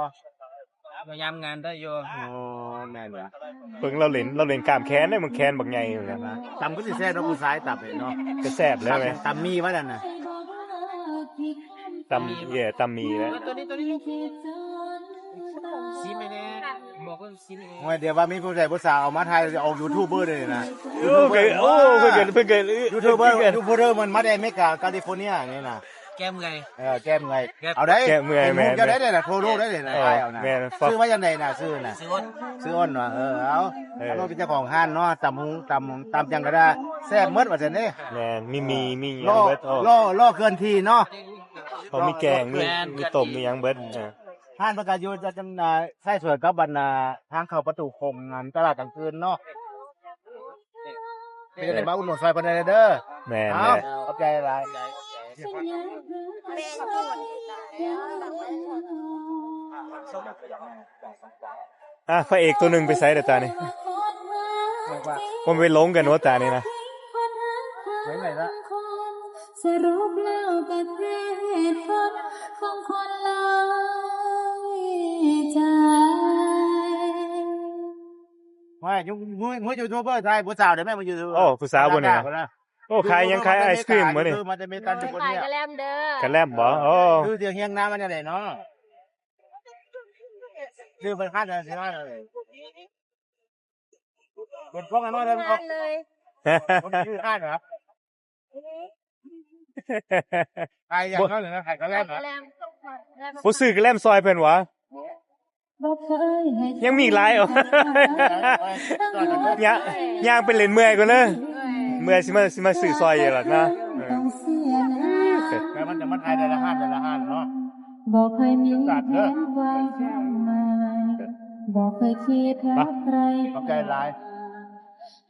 ຍາມງານໄດ້ຢູ່. ໂອ້ ແມ່ນຫວາ? ເບິ່ງລາວເຫຼັ້ນ ລາວເຫຼັ້ນກ້າມແຂນເດ້ ມັນແຂນບັກໃຫຍ່. ຕຳຄືຊິແຊບເນາະ ຜູ້ຊາຍຕຳເນາະ. ກໍແຊບແລ້ວ. ຕຳໝີ່ວ່ານັ້ນນະ. ຕຳ ເອີ ຕຳໝີ່ແຫຼະ. ໂອ້ຍ ດຽວວ່າມີຜູ້ໃດຜູ້ສາວເອົາມາຖ່າຍ ອອກຢູທູບເບີເດ້ນະ. ໂອ້ ໂອ້ ເພິ່ນກໍ ເພິ່ນກໍ ຢູທູບເບີ ຢູທູບເບີ ມັນມາແຕ່ອາເມລິກາ ກາລິຟໍເນຍນີ້ນະ. ແກ້ເມື່ອຍ. ເອີ ແກ້ເມື່ອຍ. ເອົາໄດ້ ແກ້ເມື່ອຍ. ເປັນຮູບ ແມ່ນ ເຈົ້າໄດ້ ໄດ້ທົ່ວໂລກໄດ້ນະ. ເອີ ແມ່ນ. ຊື່ວ່າຈັ່ງໃດນະ? ຊື່ນະ ຊື່ອ້ນ. ຊື່ອ້ນຫວາ? ເອີ ເອົາ ເອີ ເອົາເປັນເຈົ້າຂອງຮ້ານເນາະ. ຕຳຫຸ່ງ ຕຳ ຕຳຫຍັງກໍໄດ້ ແຊບໝົດວ່າຊັ້ນເດ້. ແມ່ນ. ມີ ມີ ມີຫຍັງເບິດ. ໂອ້ ລໍ້ ລໍ້ເຄື່ອນທີ່ເນາະ. ເຂົາມີແກງ ມີ ມີຕົ້ມ ມີຫຍັງເບິດ. ເອີ ຮ້ານເພິ່ນກໍຢູ່ ຈະ ຈຳ ໃຊ້ສວນກັບອັນ ທາງເຂົ້າປະຕູຂົງ ອັນຕະຫຼາດກາງຄືນເນາະ. ເປັນຈັ່ງໃດ ມາອຸດໜູນຊ່ອຍເພິ່ນແດ່ເດີ. ແມ່ນ. ເອົາ ແມ່ນ ຂອບໃຈຫຼາຍ. ອ່ະ ພະເອກຕົວໜຶ່ງໄປໃສລະຕານີ້? ບໍ່ໄປຫຼົງກັນວ່າຕານີ້ນະ. ໄປໄຫນລະ? ສະຫຼຸບແລ້ວກໍຄືເຫດຜົນຂອງຄົນຫຼາຍໃຈ. ວ່າຢູທູບເບີ ຖ່າຍຜູ້ສາວໄດ້ແມ່ນ ມາຢູທູບເບີ. ໂອ້ ຜູ້ສາວບໍ່ນີ້ນະ. ໂອ້ ຂາຍຫຍັງ? ຂາຍໄອສຄຣີມບໍ່ນີ້? ມາແຕ່ເມກັນ. ຂາຍກະແລັມເດີ. ກະແລັມບໍ່? ໂອ້ ຄືຈະຮຽງນາມມັນຈັ່ງໃດເນາະ? ຊື່ເພິ່ນຄາດຊິມາເລີຍ ເປັນພວກນ້ອຍເລີຍ. ຄົນຊື່ຄາດຫວາ? ຂາຍຫຍັງເນາະ? ຂາຍກະແລັມຫວາ? ບໍ່ຊື້ກະແລັມຊ່ອຍເພິ່ນຫວາ? ຍັງມີອີກຫຼາຍ. ຍ່າງ ຍ່າງໄປຫຼິ້ນເມື່ອຍກ່ອນເດີ. ເມື່ອຍຊິມາ ຊິມາຊື້ຊ່ອຍອີກລະນະ. ແຕ່ມັນຈະມາຖ່າຍແຕ່ລະຮ້ານ ແຕ່ລະຮ້ານເນາະ. ບໍ່ເຄີຍມີແຜນວາງຄວາມໝາຍ ບໍ່ເຄີຍຄິດຫາໃຄ. ຂອບໃຈຫຼາຍ.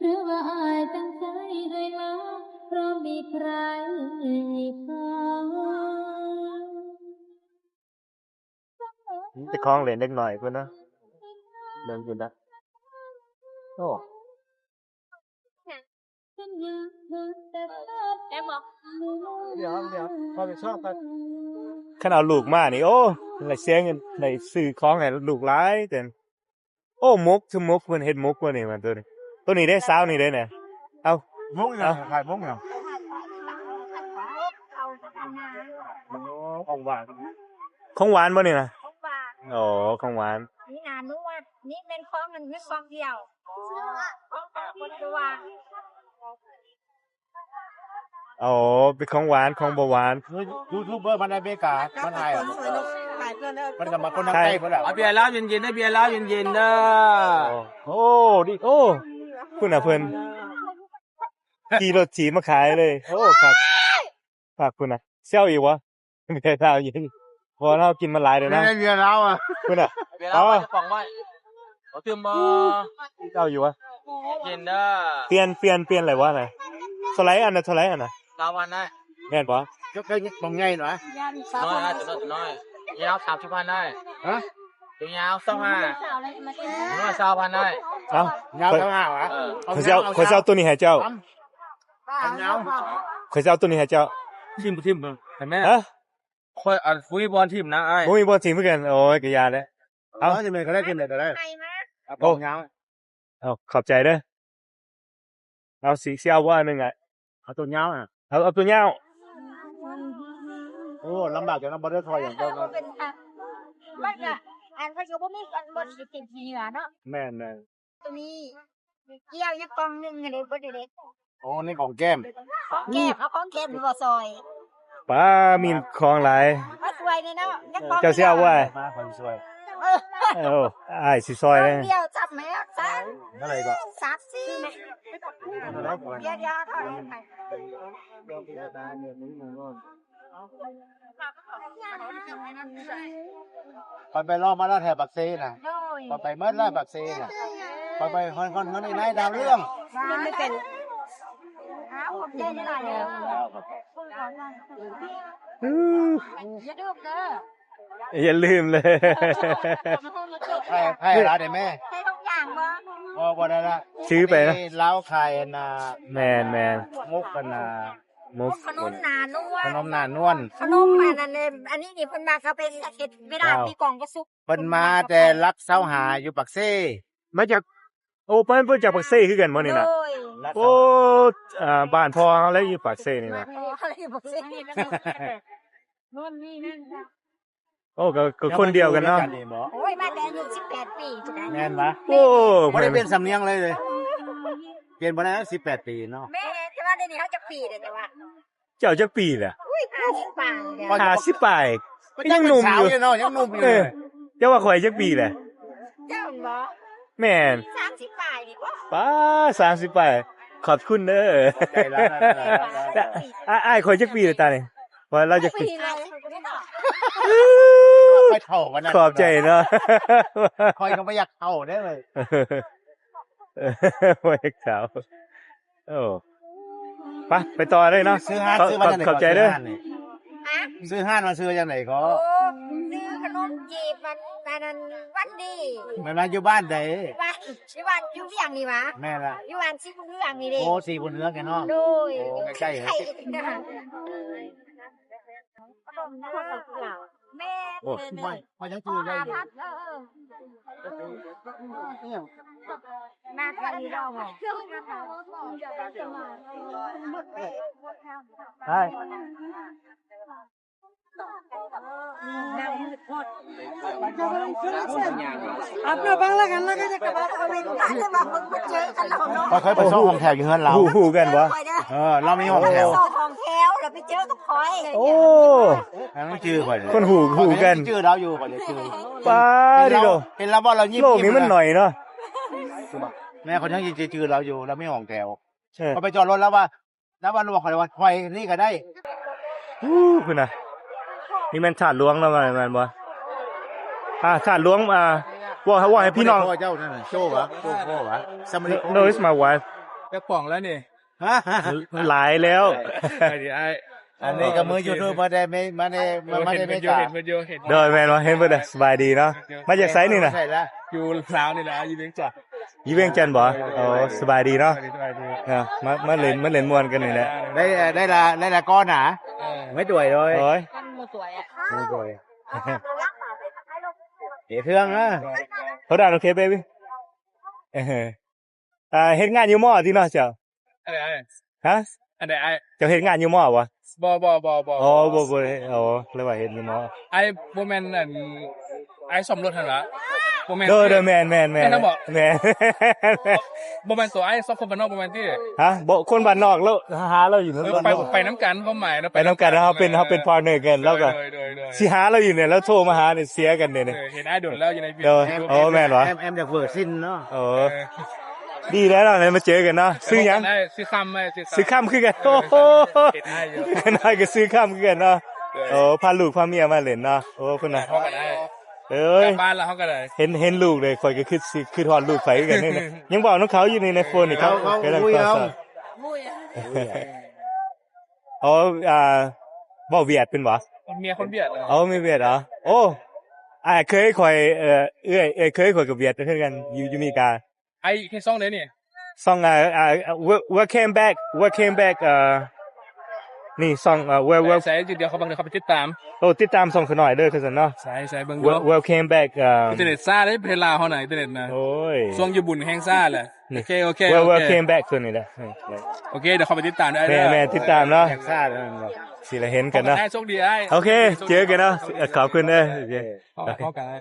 ຫຼືວ່າອ້າຍຕັ້ງໃຈເອື້ອຍມາ ເພາະມີໃຄເຂົາ. ມີແຕ່ຂອງເຫຼັ້ນເດັກນ້ອຍພຸ້ນເນາະ. ເບິ່ງພຸ້ນນະ. ໂອ້ ແມ່ນບໍ່? ດຽວ ດຽວ ຂໍໄປຊອກກ່ອນ. ຄັນເອົາລູກມານີ້ ໂອ້ ໄດ້ເສຍເງິນ ໄດ້ຊື້ຂອງໃຫ້ລູກຫຼາຍເຕີ. ໂອ້ ໝົກ ຄືໝົກ ເພິ່ນເຮັດໝົກບໍ່ນີ້ ມັນໂຕນີ້ ໂຕນີ້ເດ້ ຊາວນີ້ເດ້ນະ ເອົາ ໝົກຫຍັງ ເອົາ ຂາຍໝົກຫຍັງ? ຂອງຫວານ ຂອງຫວານບໍ່ນີ້ນະ? ຂອງຫວານ ອໍ ຂອງຫວານ ນີ້ນານວດ ນີ້ແມ່ນຂອງ ແມ່ນຂອງດຽວ ຂອງ ຂອງຄົນດວງ. ອໍ ເປັນຂອງຫວານ ຂອງບໍ່ຫວານ ຢູທູບເບີມາແຕ່ອາເມລິກາ ມາຖ່າຍ ມັນກໍມາຄົນທາງໃຕ້ເພິ່ນແຫຼະ ເອົາເບຍລາວເຢັນໆເດີ ເບຍລາວເຢັນໆເດີ. ໂອ້ ດີ ໂອ້ ພຸ້ນນະ ເພິ່ນຂີ່ລົດຖີບມາຂາຍເລີຍ ໂອ້ ຄັກ ຄັກ ພຸ້ນນະ ແຊວອີກຫວາ? ເບຍລາວເຢັນ ບໍ່ ເຮົາກິນມາຫຼາຍແລ້ວນະ ເບຍລາວອະ ພຸ້ນນະ ເບຍລາວ ເອົາ ກະປ໋ອງໄວ້ ເອົາຕື່ມບໍ່? ເອົາຢູ່ຫວາ? ເຢັນເດີ ປ່ຽນ ປ່ຽນ ປ່ຽນແລ້ວຫວານະ? ເທົ່າໃດອັນນະ ເທົ່າໃດອັນນະ? ຊາວພັນໄດ້ ແມ່ນບໍ່? ກະປ່ອງໃຫຍ່ໜ້ອຍ ນ້ອຍ ໂຕນ້ອຍ ຍາວສາມສິບພັນໄດ້ ຮະ? ໂຕຍາວຊາວຫ້າ ໂຕນ້ອຍຊາວພັນໄດ້ ເອົ້າ ຍາວຊາວຫ້າຫວາ? ເອີ ຂ້ອຍຊິເອົາ ຂ້ອຍຊິເອົາໂຕນີ້ໃຫ້ເຈົ້າ ຍາວ ຂ້ອຍຊິເອົາໂຕນີ້ໃຫ້ເຈົ້າ ຖິ້ມບໍ່ຖິ້ມ ໃຫ້ແມ່ ຮະ? ຂ້ອຍ ອັນ ບໍ່ມີບ່ອນຖິ້ມນະອ້າຍ ບໍ່ມີບ່ອນຖິ້ມຄືກັນ ໂອ້ຍ ກະຢ່າແຫຼະ ເອົາ ເອົາ ຈັ່ງໃດກະໄດ້ ຈັ່ງໃດກະໄດ້ ເອົາ ເອົາ ຂອບໃຈເດີ ເອົາ ຊິ ຊິເອົາບໍ່ອັນໜຶ່ງອະ ເອົາໂຕຍາວອະ ເອົາ ເອົາໂຕຍາວ ໂອ້ ລຳບາກຈັງເນາະ ບໍ່ໄດ້ຖອຍຫຍັງເຈົ້າເນາະ ມັນກະ ອັນ ເພິ່ນກະບໍ່ມີອັນ ບ່ອນຊິຕິດທີ່ເໜືອເນາະ ແມ່ນໆ ໂຕນີ້ ເອີ ຍັງກ່ອງໜຶ່ງເດ້ ບໍ່ໄດ້ເດ້ ໂອ້ ນີ້ຂອງແກ້ມ ຂອງແກ້ມ ເອົາຂອງແກ້ມນີ້ບໍ່ຊອຍ ປ້າ ມີຂອງຫຼາຍ ມາຊ່ວຍແດ່ເນາະ ຍັງຂອງ ເຈົ້າຊິເອົາບໍ່ອ້າຍ? ມາ ຂ້ອຍຊ່ວຍ ເອີ ໂອ້ ອ້າຍຊິຊ່ອຍເດ້ ດຽວຈັບແມ່ ເທົ່າໃດກໍ ສາມສິບ ດຽວ ດຽວ ຂ້ອຍໄປເລາະມາແລ້ວແຖວປາກເຊນະ ໂດຍ ຂ້ອຍໄປໝົດແລ້ວປາກເຊນະ ຂ້ອຍໄປຮອດ ຮອດ ຮອດນີ້ນາຍດາວເຮືອງ ມັນບໍ່ເປັນ ອ້າວ ຂອບໃຈຫຼາຍໆເດີ ຢ່າລືມເດີ ຢ່າລືມເລີຍ ໃຫ້ ໃຫ້ລາວໄດ້ແມ່ ໃຫ້ທຸກຢ່າງບໍ່? ບໍ່ ບໍ່ໄດ້ລະ ຊື້ໄປນະ ລາວຂາຍອັນນ່າ ແມ່ນໆ ໝົກອັນນ່າ ໝົກ ຂະໜົມໜານວນ ຂະໜົມໜານວນ ຂະໜົມອັນນັ້ນເດ້ ອັນນີ້ນີ້ເພິ່ນວ່າເຂົາໄປເຮັດເວລາ ເຈົ້າ ມີກອງປະຊຸມ ເພິ່ນມາແຕ່ຫຼັກຊາວຫ້າຢູ່ປາກເຊ ມາຈາກ ໂອ້ ເພິ່ນ ເພິ່ນຈາກປາກເຊຄືກັນບໍ່ນີ້ນະ? ໂດຍ ໂອ້ ອ່າ ບ້ານພໍ່ເຮົາແຫຼະຢູ່ປາກເຊນີ້ນະ ບ້ານພໍ່ເຮົາແຫຼະຢູ່ປາກເຊ ໂອ້ ກະ ກະຄົນດຽວກັນເນາະ ໂອ້ຍ ມາແຕ່ອາຍຸສິບແປດປີພຸ້ນນະ ແມ່ນຫວາ? ໂອ້ ບໍ່ໄດ້ປ່ຽນສຳນຽງເລີຍ ປ່ຽນບໍ່ໄດ້ ສິບແປດປີເນາະ ແມ່ນ ແຕ່ວ່າດຽວນີ້ເຮົາຈັກປີແລ້ວ ແຕ່ວ່າ ເຈົ້າຈັກປີແຫຼະ? ອຸ້ຍ ຫ້າສິບປາຍແລ້ວ ຫ້າສິບປາຍ ກໍຍັງໜຸ່ມຢູ່ເນາະ ຍັງໜຸ່ມຢູ່ ເອີ ເຈົ້າວ່າຂ້ອຍຈັກປີແຫຼະ? ເຈົ້າບໍ່? ແມ່ນ ສາມສິບປາຍນີ້ບໍ່? ປ້າ ສາມສິບປາຍ ຂອບຄຸນເດີ ຂອບໃຈຫຼາຍ ອ້າຍ ອ້າຍຂ້ອຍຈັກປີແລ້ວຕານີ້? ວ່າລາວຈັກປີ? ຂ້ອຍເຖົ້າປານນັ້ນ ຂອບໃຈເນາະ ຂ້ອຍກໍບໍ່ຢາກເຖົ້າເດ້ ບໍ່ຢາກເຖົ້າ ໂອ້ ໄປ ໄປຕໍ່ເລີຍເນາະ ຊື້ຮ້ານ ຂອບ ຊື້ມາຈັ່ງໃດ ຂອບໃຈເດີ ຊື້ຮ້ານນີ້ ຮະ? ຊື້ຮ້ານວ່າຊື່ວ່າຈັ່ງໃດກໍ? ໂອ້ ຊື້ຂະໜົມຈີບ ອັນ ອັນນັ້ນ ວັນດີ ແມ່ນວ່າຢູ່ບ້ານໃດ? ບ້ານ ຢູ່ບ້ານຢູ່ວຽງນີ້ຫວາ? ແມ່ນລະ ຢູ່ບ້ານສີບຸນເຮືອງນີ້ເດ້ ໂອ້ ສີບຸນເຮືອງແກເນາະ ໂດຍ ໂອ້ ໃກ້ໆ ໃກ້ໆ ແມ່ນ ໂອ້ຍ ຂ້ອຍຍັງຈື່ໄດ້ຢູ່ ມາໄທລາວ ໄດ້ ຂ້ອຍເຄີຍໄປຊອກຫ້ອງແຖວຢູ່ເຮືອນລາວ ຮູ້ ຮູ້ກັນບໍ່? ເອີ ລາວມີຫ້ອງແຖວ ສອງຫ້ອງແຖວ ແລ້ວໄປເຈີກັບຂ້ອຍ ໂອ້ ອັນນັ້ນຈື່ຂ້ອຍ ຄົນຮູ້ ຮູ້ກັນ ຈື່ລາວຢູ່ ຂ້ອຍຈື່ ປ້າ ເຫັນລາວ ເຫັນລາວບໍ່ ລາວຍິ້ມ ໂລກນີ້ມັນໜ້ອຍເນາະ ແມ່ ຂ້ອຍຍັງຈື່ລາວຢູ່ ລາວມີຫ້ອງແຖວ ເອີ ຂ້ອຍໄປຈອດລົດ ລາວວ່າ ລາວວ່າ ລາວວ່າຂ້ອຍ ຂ້ອຍນີ້ກໍໄດ້ ອູ້ ພຸ້ນນະ ນີ້ແມ່ນທາດຫຼວງເນາະ ແມ່ນບໍ່? ອ່າ ທາດຫຼວງ ອ່າ ເວົ້າ ເວົ້າໃຫ້ພີ່ນ້ອງ ເຈົ້ານັ້ນໂຊຫວາ ໂຊພໍ່ຫວາ No, it's my wife. ຈັກປ່ອງແລ້ວນີ້? ຫຼາຍແລ້ວ ໄດ້ດີອ້າຍ ອັນນີ້ກໍມືຢູທູບ ມາແຕ່ເມ ມາແຕ່ ມາແຕ່ເມກາ ເຫັນເພິ່ນຢູ່ ເຫັນເພິ່ນຢູ່ ໂດຍ ແມ່ນບໍ່? ເຫັນເພິ່ນ ສະບາຍດີເນາະ ມາຈາກໃສນີ້ນະ? ຢູ່ລາວນີ້ແຫຼະ ຢູ່ວຽງຈັນ ຢູ່ວຽງຈັນບໍ່? ໂອ້ ສະບາຍດີເນາະ ມາ ມາຫຼິ້ນ ມາຫຼິ້ນມ່ວນກັນນີ້ແຫຼະ ໄດ້ ໄດ້ລະ ໄດ້ລະກ້ອນນະ ເອີ ໄມ່ຕົວຍເລີຍ ໂອ້ຍ ໄມ່ຕົວຍ ເອເຄື່ອງນະ Hold on, okay, baby. ເອີ ອ່າ ເຮັດງານຢູ່ມໍຕິເນາະເຈົ້າ? ອັນໃດອ້າຍ? ຮະ? ອັນໃດອ້າຍ? ເຈົ້າເຮັດງານຢູ່ມໍບໍ່? ບໍ່ ບໍ່ ບໍ່ ບໍ່ ອໍ ບໍ່ ບໍ່ ບໍ່ ອໍ ເລີຍວ່າເຮັດຢູ່ມໍ. ອ້າຍບໍ່ແມ່ນອັນ ອ້າຍສ້ອມລົດຫັ້ນຫວາ? ບໍ່ແມ່ນ ໂດຍ ໂດຍ ແມ່ນ ແມ່ນ ແມ່ນ ແມ່ນບໍ່? ແມ່ນ ບໍ່ແມ່ນໂຕອ້າຍສອງຄົນບ້ານນອກບໍ່ແມ່ນຕິ? ຮະ? ບໍ່ ຄົນບ້ານນອກ ລາວຫາລາວຢູ່ນັ້ນ ເອີ ໄປ ໄປນຳກັນ ຄວາມໝາຍນະ ໄປນຳກັນ ເຮົາເປັນ ເຮົາເປັນພາດເນີກັນ ລາວກໍ ໂດຍ ໂດຍ ໂດຍ ຊິຫາລາວຢູ່ນີ້ ລາວໂທມາຫານີ້ ເສຍກັນເດນີ້ ເອີ ເຫັນອ້າຍດົນແລ້ວຢູ່ໃນ ເອີ ໂອ້ ແມ່ນຫວາ? ແອມ ແອມຢາກເວີຊິນເນາະ ເອີ ເອີ ດີແລ້ວເນາະ ໄດ້ມາເຈີກັນເນາະ. ຊື່ຫຍັງ? ຊື່ຄຳ ຊື່ຄຳ ຊື່ຄຳຄືກັນ ເອີ ໂອ້ໂຫ ເຫັນອ້າຍຢູ່ ນ້ອຍກໍຊື່ຄຳຄືກັນເນາະ ເອີ ໂອ້ ພາລູກພາເມຍມາຫຼິ້ນເນາະ ໂອ້ ເພິ່ນນະ ເອີ ກັບບ້ານລະເຮົາກໍໄດ້ ເຫັນ ເຫັນລູກເລີຍ ຂ້ອຍກໍຄິດຊິ ຄິດຮອດລູກຂ້ອຍຄືກັນເດ ຍັງເວົ້ານຳເຂົາຢູ່ນີ້ໃນໂຟນນີ້ ເຂົາ ເຂົາ ເຂົາ ເຂົາ ເຂົາ ອໍ ອ່າ ເວົ້າຫວຽດເປັນບໍ່? ເມຍຄົນຫວຽດ ເອີ ເມຍຫວຽດເຫາະ? ໂອ້ ອ້າຍເຂີຍຂ້ອຍ ເອີ ເອື້ອຍ ເອື້ອຍເຂີຍຂ້ອຍກໍຫວຽດຄືກັນ ຢູ່ ຢູ່ເມກາ. ອ້າຍເຮັດຊ່ອງໃດນີ້? ຊ່ອງ ອ່າ ອ່າ Wel- Welcome Back Welcome Back ເອີ ນີ້ຊ່ອງ ເອີ Wel- Wel- ໃສ ດຽວເຂົາ ດຽວເຂົາໄປຕິດຕາມ ໂອ້ ຕິດຕາມຊ່ອງຂ້ານ້ອຍເດີ ຄືຊັ້ນເນາະ ໃສ ໃສເບິ່ງ Wel- Welcome Back ເອີ ອິນເຕີເນັດຊ້າເດ້ ປະເທດລາວເຮົານະ ອິນເຕີເນັດນະ ໂອ້ຍ ຊ່ວງຢູ່ບຸນແຮງຊ້າແຫຼະ. ນີ້ ໂອເຄ ໂອເຄ Wel- ໂອເຄ Welcome Back ຕົວນີ້ແຫຼະ ໂອເຄ ດຽວເຂົ້າໄປຕິດຕາມໄດ້ເດີ ແມ່ນໆ ຕິດຕາມເນາະ ຊິໄດ້ເຫັນກັນເນາະ ໂຊກດີອ້າຍ ໂອເຄ ເຈີກັນເນາະ ຂອບຄຸນເດີ ໂອເຄ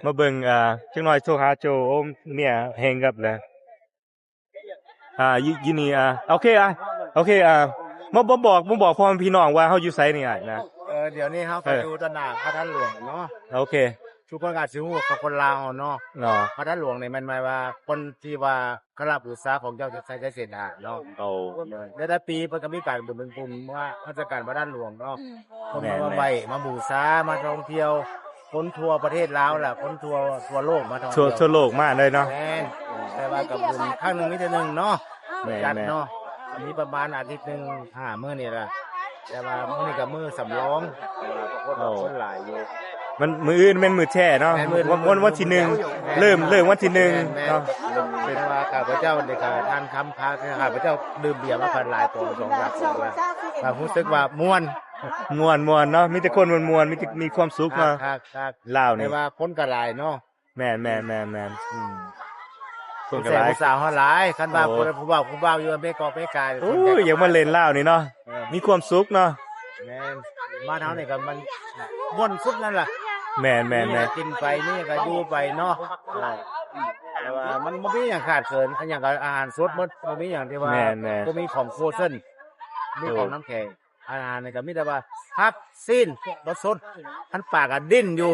ມາເບິ່ງ ອ່າ ຈັກໜ່ອຍໂທຫາໂຈ ໂອ້ ເມຍແຮງກັບແລ້ວ ອ່າ ຢູ່ ຢູ່ນີ້ ອ່າ ໂອເຄ ອ່າ ໂອເຄ ອ່າ ມາ ມາບອກ ມາບອກພໍ່ແມ່ພີ່ນ້ອງວ່າເຮົາຢູ່ໃສນີ້ອ້າຍນະ ເອີ ດຽວນີ້ເຮົາກໍ ເອີ ຢູ່ຕະໜ່າງພະທາດຫຼວງເນາະ ໂອເຄ ທຸກຄົນອາດຊິຮູ້ຂອງຄົນລາວເຮົາເນາະ ເນາະ ພະທາດຫຼວງນີ້ແມ່ນໝາຍວ່າຄົນທີ່ວ່າເຄົາລົບບູຊາຂອງເຈົ້າໄຊເສດຖາເນາະ ໂອ້ ແຕ່ລະປີເພິ່ນກໍມີການບຸນເປັນກຸ່ມວ່າເທດສະການພະທາດຫຼວງເນາະ ອືມ ຄົນມາໄຫວ້ມາບູຊາມາທ່ອງທ່ຽວ ຄົນທົ່ວປະເທດລາວລະ ຄົນທົ່ວ ທົ່ວໂລກມາທ່ອງທ່ຽວ ທົ່ວໂລກມາເລີຍເນາະ ແມ່ນ ແຕ່ວ່າກໍບຸນຄັ້ງໜຶ່ງມີເທື່ອໜຶ່ງເນາະ ແມ່ນໆ ຈັດເນາະ ມີປະມານອາທິດໜຶ່ງ ຫ້າມື້ນີ້ລະ ແຕ່ວ່າມື້ນີ້ກໍມື້ສຳລອງ ຄົນ ໂອ້ ຄົນຫຼາຍຢູ່ ມັນ ມື້ອື່ນແມ່ນມື້ແທ້ເນາະ ແມ່ນມື້ ວັນ ວັນທີໜຶ່ງ ແມ່ນ ເລີ່ມ ເລີ່ມວັນທີໜຶ່ງ ແມ່ນໆ ເນາະ ເປັນວ່າຂ້າພະເຈົ້ານີ້ກໍທ່ານຄຳພາ ຂ້າພະເຈົ້າດື່ມເບຍມາພັນຫຼາຍກວ່າສອງສາມປີລະ ກໍຮູ້ສຶກວ່າມ່ວນ ມ່ວນໆ ເນາະ ມີແຕ່ຄົນມ່ວນໆ ມີແຕ່ມີຄວາມສຸກເນາະ ຄັກໆ ລາວນີ້ ແຕ່ວ່າຄົນກໍຫຼາຍເນາະ ແມ່ນໆໆໆ ອືມ ຄົນກໍຫຼາຍ ຜູ້ສາວເຮົາຫຼາຍ ຄັນວ່າ ໂອ້ ຜູ້ໃດຜູ້ບ່າວ ຜູ້ບ່າວຢູ່ອາເມລິກາ ອາເມລິກາ ໂອ້ຍ ຢາກມາຫຼິ້ນລາວນີ້ເນາະ ເອີ ມີຄວາມສຸກເນາະ ແມ່ນ ບ້ານເຮົານີ້ກໍມັນມ່ວນສຸດນັ້ນລະ ແມ່ນໆໆ ກິນໄປນີ້ກໍຢູ່ໄປເນາະ ເອີ ແຕ່ວ່າມັນບໍ່ມີຫຍັງຂາດເຂີນ ອັນຫຍັງກໍອາຫານສົດໝົດ ບໍ່ມີຫຍັງທີ່ວ່າ ແມ່ນໆ ບໍ່ມີຂອງໂຟຣເຊັນ ມີຂອງ ໂອ້ ນ້ຳແຂງ ອາຫານນີ້ກໍມີແຕ່ວ່າຜັກ ຊີ້ນ ບໍ່ສົດ ຄັນປາກໍດີ້ນຢູ່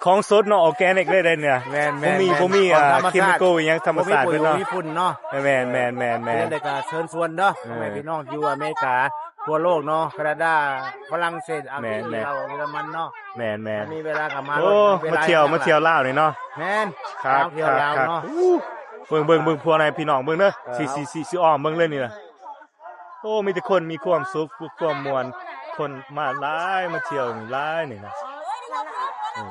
ຂອງສົດເນາະ ອໍແກນິກເລີຍໄດ໋ນີ້ ແມ່ນໆໆ ບໍ່ມີ ບໍ່ມີ ອ່າ ເຄມີໂກອີ່ຫຍັງ ທຳມະຊາດເພິ່ນເນາະ ບໍ່ມີຝຸ່ນເນາະ ແມ່ນໆໆໆ ເປັນຈັ່ງໃດກໍເຊີນຊວນເນາະ ເອີ ພໍ່ແມ່ພີ່ນ້ອງຢູ່ອາເມລິກາ ທົ່ວໂລກເນາະ ການາດາ ຝຣັ່ງເສດ ອາເມລິກາ ເຢຍລະມັນເນາະ ແມ່ນໆ ມີເວລາກໍມາ ໂອ້ ມາທ່ຽວ ມາທ່ຽວລາວນີ້ເນາະ ແມ່ນ ຄັກ ທ່ຽວລາວເນາະ ເບິ່ງໆໆ ພວກນາຍພີ່ນ້ອງເບິ່ງເດີ ຊິ ຊິ ຊິອ້ອມເບິ່ງເລີຍນີ້ນະ ໂອ້ ມີແຕ່ຄົນມີຄວາມສຸກ ມີຄວາມມ່ວນ ຄົນມາຫຼາຍ ມາທ່ຽວນີ້ຫຼາຍນີ້ນະ ອືມ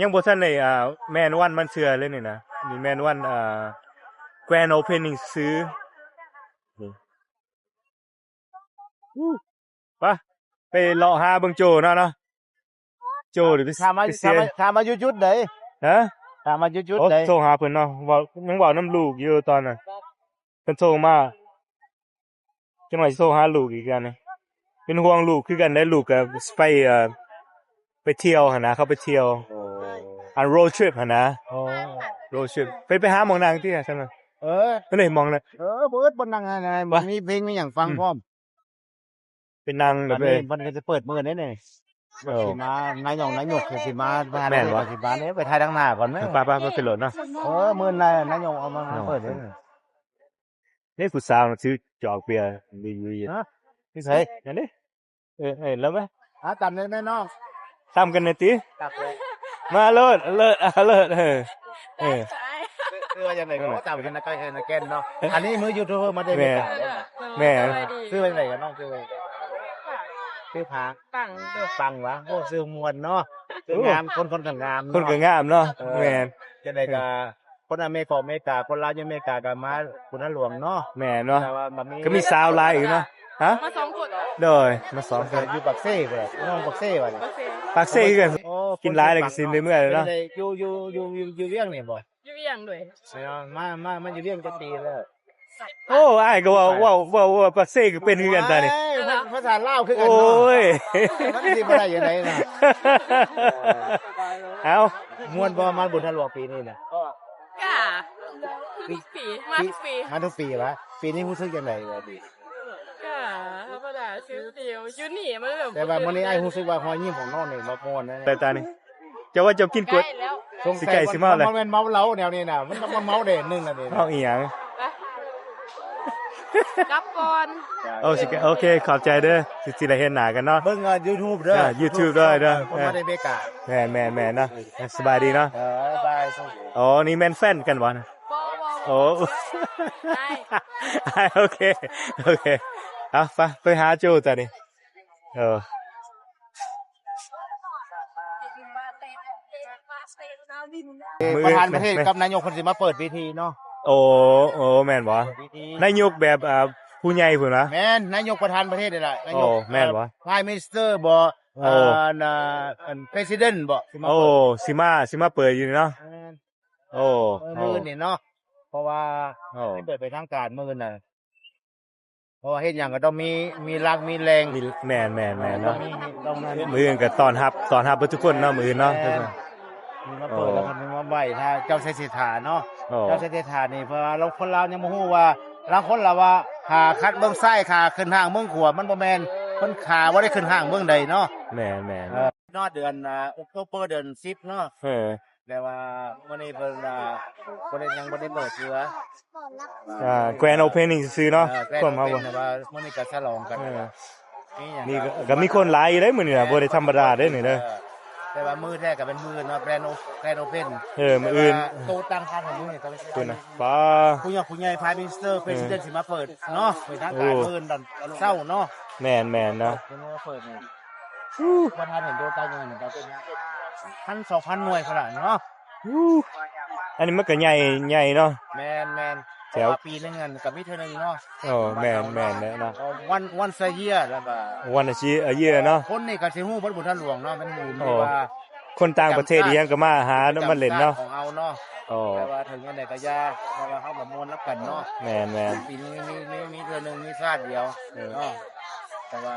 ຍັງບໍ່ທັນໄດ້ ອ່າ ແມ່ນວັນມັນເທື່ອເລີຍນີ້ນະ ນີ້ແມ່ນວັນ ອ່າ Grand Opening ຊື່ ນີ້ ໄປ ໄປເລາະຫາເບິ່ງໂຈເນາະ ເນາະ ໂຈນີ້ໄປ ຖາມມາ ໄປເສຍ ຖາມມາ ຖາມມາຢູ່ຈຸດໃດ? ຮະ? ຖາມມາຢູ່ຈຸດໃດ? ໂອ້ ໂທຫາເພິ່ນເນາະ ເວົ້າ ຍັງເວົ້ານຳລູກຢູ່ຕອນນັ້ນ ເພິ່ນໂທມາ ຈັກໜ່ອຍຊິໂທຫາລູກອີກອັນນີ້ ເປັນຫ່ວງລູກຄືກັນເດ້ ລູກກໍໄປ ເອີ ໄປທ່ຽວຫັ້ນນະ ເຂົາໄປທ່ຽວ ໂອ້ ອັນ road trip ຫັ້ນນະ ໂອ້ road trip ໄປ ໄປຫາໝ່ອງນັ່ງຕິຊັ້ນນະ ເອີ ໄປເລີຍໝ່ອງນັ້ນ ເອີ ບໍ່ອຶດບໍ່ນັ່ງ ມີເພງມີຫຍັງຟັງ ອືມ ພ້ອມ ໄປນັ່ງແລ້ວໄປ ອັນນີ້ເພິ່ນກໍຈະເປີດມື້ນີ້ນີ້ ໂອ້ ຊິມາ ນາຍົງ ນາຍົກຊິມາ ແມ່ນບໍ່ ຊິມາເດ້ ໄປຖ່າຍທາງໜ້າກ່ອນແມ່ ໄປໆໆ ໄປໂລດເນາະ ເອີ ມື້ໜ້ານາຍົກເອົາມາເປີດເດ້ ເດ້ ຜູ້ສາວນະ ຖືຈອກເບຍ ຢູ່ ຢູ່ ຢູ່ ຮະ? ຢູ່ໃສ? ນັ້ນເດ້ ເອີ ເອີ ແລ້ວແມ່ ຫາຕຳແດ່ແມ່ນ້ອງ ຕຳກັນແດ່ຕິ ຕັກເລີຍ ມາໂລດ ເລີດ ເລີດ ເອີ ເອີ ຊື່ວ່າຈັ່ງໃດກໍຕຳກັນນະ ໃກ້ນະແກ່ນເນາະ ອັນນີ້ມື້ຢູທູບເບີມາແຕ່ເມກາ ແມ່ນ ຊື່ວ່າຈັ່ງໃດກັນນ້ອງ ຊື່ວ່າ ຊື່ພາ ປັງ ປັງຫວາ ໂອ້ ຊື່ມ່ວນເນາະ ຄືງາມ ຄົນ ຄົນກໍງາມເນາະ ຄົນກໍງາມເນາະ ເອີ ແມ່ນ ຈັ່ງໃດກໍ ຄົນອາເມ ຂອງອາເມລິກາ ຄົນລາວຢູ່ອາເມລິກາກໍມາບຸນນະຫຼວງເນາະ ແມ່ນເນາະ ແຕ່ວ່າມັນມີ ກໍມີສາວຫຼາຍອີກເນາະ ຮະ ມາສອງຄົນ ໂດຍ ມາສອງຄົນ ຢູ່ປາກເຊພຸ້ນແຫຼະ ນ້ອງປາກເຊຫວານີ້ ປາກເຊ ປາກເຊຄືກັນ ໂອ້ ກິນຫຼາຍແລ້ວກໍຊິໄດ້ເມື່ອຍແລ້ວເນາະ. ເປັນໃດ ຢູ່ ຢູ່ ຢູ່ ຢູ່ ຢູ່ວຽງນີ້ບໍ່? ຢູ່ວຽງໂດຍ. ມາ ມາ ມາຢູ່ວຽງຈັກປີແລ້ວ? ໂອ້ ອ້າຍກໍເວົ້າ ເວົ້າ ເວົ້າ ເວົ້າປາກເຊກໍເປັນຄືກັນຕານີ້. ເອີ ພາ ພາສາລາວຄືກັນເນາະ. ໂອ້ຍ ມັນຊິບໍ່ໄດ້ຈັ່ງໃດນະ. ເອົ້າ ມ່ວນບໍ່ ມາບຸນທາຫຼວງປີນີ້ນະ? ກະທຸກປີ ມາທຸກປີ ມາທຸກປີຫວາ? ປີນີ້ຮູ້ສຶກຈັ່ງໃດ? ກະທຳມະດາຊິວໆ ຢູ່ນີ້ມັນແບບ ແຕ່ວ່າມື້ນີ້ອ້າຍຮູ້ສຶກວ່າຮອຍຍິ້ມຂອງນ້ອງນີ້ມັນມ່ວນນະ. ແຕ່ຕານີ້ ເຈົ້າວ່າເຈົ້າກິນກວດ ໃກ້ແລ້ວ ຊິໃກ້ຊິເມົາແລ້ວ. ມັນແມ່ນເມົາເຫຼົ້າແນວນີ້ນະ ມັນຕ້ອງເມົາແດດໜຶ່ງລະນີ້ນະ. ເມົາອີ່ຫຍັງ? ກັບກ່ອນ. ໂອ້ ຊິ ໂອເຄ ຂອບໃຈເດີ ຊິ ຊິໄດ້ເຫັນໜ້າກັນເນາະ. ເບິ່ງຢູທູບເດີ ຢູທູບເດີ ເດີ ເອີ ມາແຕ່ອາເມລິກາ. ແມ່ນໆໆເນາະ ສະບາຍດີເນາະ. ເອີ ບາຍ. ອໍ ນີ້ແມ່ນແຟນກັນບໍ່ນະ? ບໍ່ ບໍ່ ບໍ່. ໂອ້ ອ້າຍ ໂອເຄ ໂອເຄ. ເອົາ ໄປ ໄປຫາໂຈຕານີ້. ເອີ ປະທານປະເທດກັບນາຍົກເພິ່ນຊິມາເປີດເວທີເນາະ. ໂອ້ ໂອ້ ແມ່ນບໍ່? ເປີດເວທີ ນາຍົກແບບ ອ່າ ຜູ້ໃຫຍ່ພຸ້ນຫວາ? ແມ່ນ ນາຍົກປະທານປະເທດນີ້ລະ. ໂອ້ ນາຍົກ ແມ່ນບໍ່? ເອີ Prime Minister ບໍ່? ໂອ້ ອັນ ອັນ President ບໍ່? ຊິມາ ໂອ້ ເປີດ ຊິມາ ຊິມາເປີດຢູ່ນີ້ເນາະ. ແມ່ນ. ໂອ້ ເອີ ມື້ນີ້ເນາະ ເພາະວ່າ ໂອ້ ໃຫ້ເປີດເປັນທາງການມື້ນີ້ນະ. ເພາະວ່າເຮັດຫຍັງກໍຕ້ອງມີ ມີຫຼັກມີແຫຼ່ງ. ມີ ແມ່ນໆໆເນາະ. ຕ້ອງມີ ຕ້ອງນັ້ນ ມື້ອື່ນກໍຕ້ອນຮັບ ຕ້ອນຮັບເບິດທຸກຄົນເນາະ ມື້ອື່ນເນາະ. ແມ່ນ ມາເປີດ ໂອ້ ແລ້ວກໍມາໄຫວ້ທ່ານເຈົ້າໄຊເສດຖາເນາະ. ໂອ້ ເຈົ້າໄຊເສດຖານີ້ ເພາະວ່າລາງຄົນລາວຍັງບໍ່ຮູ້ວ່າ ລາງຄົນລາວວ່າ ຂ້າຂັດເບິ່ງຊ້າຍ ຂ້າຂຶ້ນຫ້າງເບິ່ງຂວາ ມັນບໍ່ແມ່ນ ເພິ່ນຂ້າບໍ່ໄດ້ຂຶ້ນຫ້າງເບິ່ງໃດເນາະ. ແມ່ນໆ ເອີ ເນາະ ເດືອນ ອ່າ October ເດືອນສິບເນາະ. ເອີ ແຕ່ວ່າມື້ນີ້ເພິ່ນ ອ່າ ບໍ່ໄດ້ ຍັງບໍ່ໄດ້ເປີດເທື່ອ ອ່າ Grand Opening ຊື່ໆເນາະ. ເອີ Grand Opening ວ່າມື້ນີ້ກໍສະຫຼອງກັນ. ເອີ ມີຫຍັງ ນີ້ກໍ ກໍມີຄົນຫຼາຍຢູ່ເດ້ມື້ນີ້ນະ ບໍ່ໄດ້ທຳມະດາເດ້ນີ້ເດີ. ເອີ ແຕ່ວ່າມື້ແທ້ກໍເປັນມື້ເນາະ Grand O-, Grand Open. ເອີ ມື້ອື່ນ ແຕ່ວ່າໂຕະຕັ້ງຂອງມື້ນີ້ກໍເປັນ ເພິ່ນນະ ປ້າ ຜູ້ໃຫຍ່ ຜູ້ໃຫຍ່ Prime Minister President ຊິມາເປີດເນາະ ເປັນທາງການມື້ອື່ນຕອນເຊົ້າເນາະ. ແມ່ນໆເນາະ ເພິ່ນມາເປີດນີ້ ບໍ່ທັນເຫັນໂດນຕາຍເງິນກໍເປັນພັນສອງພັນໜ່ວຍພຸ້ນລະເນາະ. ອັນນີ້ມັນກໍໃຫຍ່ ໃຫຍ່ເນາະ. ແມ່ນໆ ແຖວ ເພາະວ່າປີໜຶ່ງນັ້ນກໍມີເທື່ອໜຶ່ງເນາະ. ໂອ້ ແມ່ນໆແຫຼະເນາະ ວັນ ວັນເຊີເຢຍ ແລ້ວກໍ ວັນເຊີເຢຍເນາະ. ຄົນນີ້ກໍຊິຮູ້ເບິດບຸນທາຫຼວງເນາະ ແມ່ນບຸນທີ່ວ່າ ຄົນຕ່າງປະເທດອີ່ຫຍັງກໍມາຫາມາຫຼິ້ນເນາະ ຂອງເຮົາເນາະ. ໂອ້ ແຕ່ວ່າເຖິງຈັ່ງໃດກໍຢ່າ ເພາະວ່າເຮົາກໍມ່ວນນຳກັນເນາະ. ແມ່ນໆ ປີໜຶ່ງມີ ມີ ມີເທື່ອໜຶ່ງ ມີຊາດດຽວເນາະ. ແຕ່ວ່າ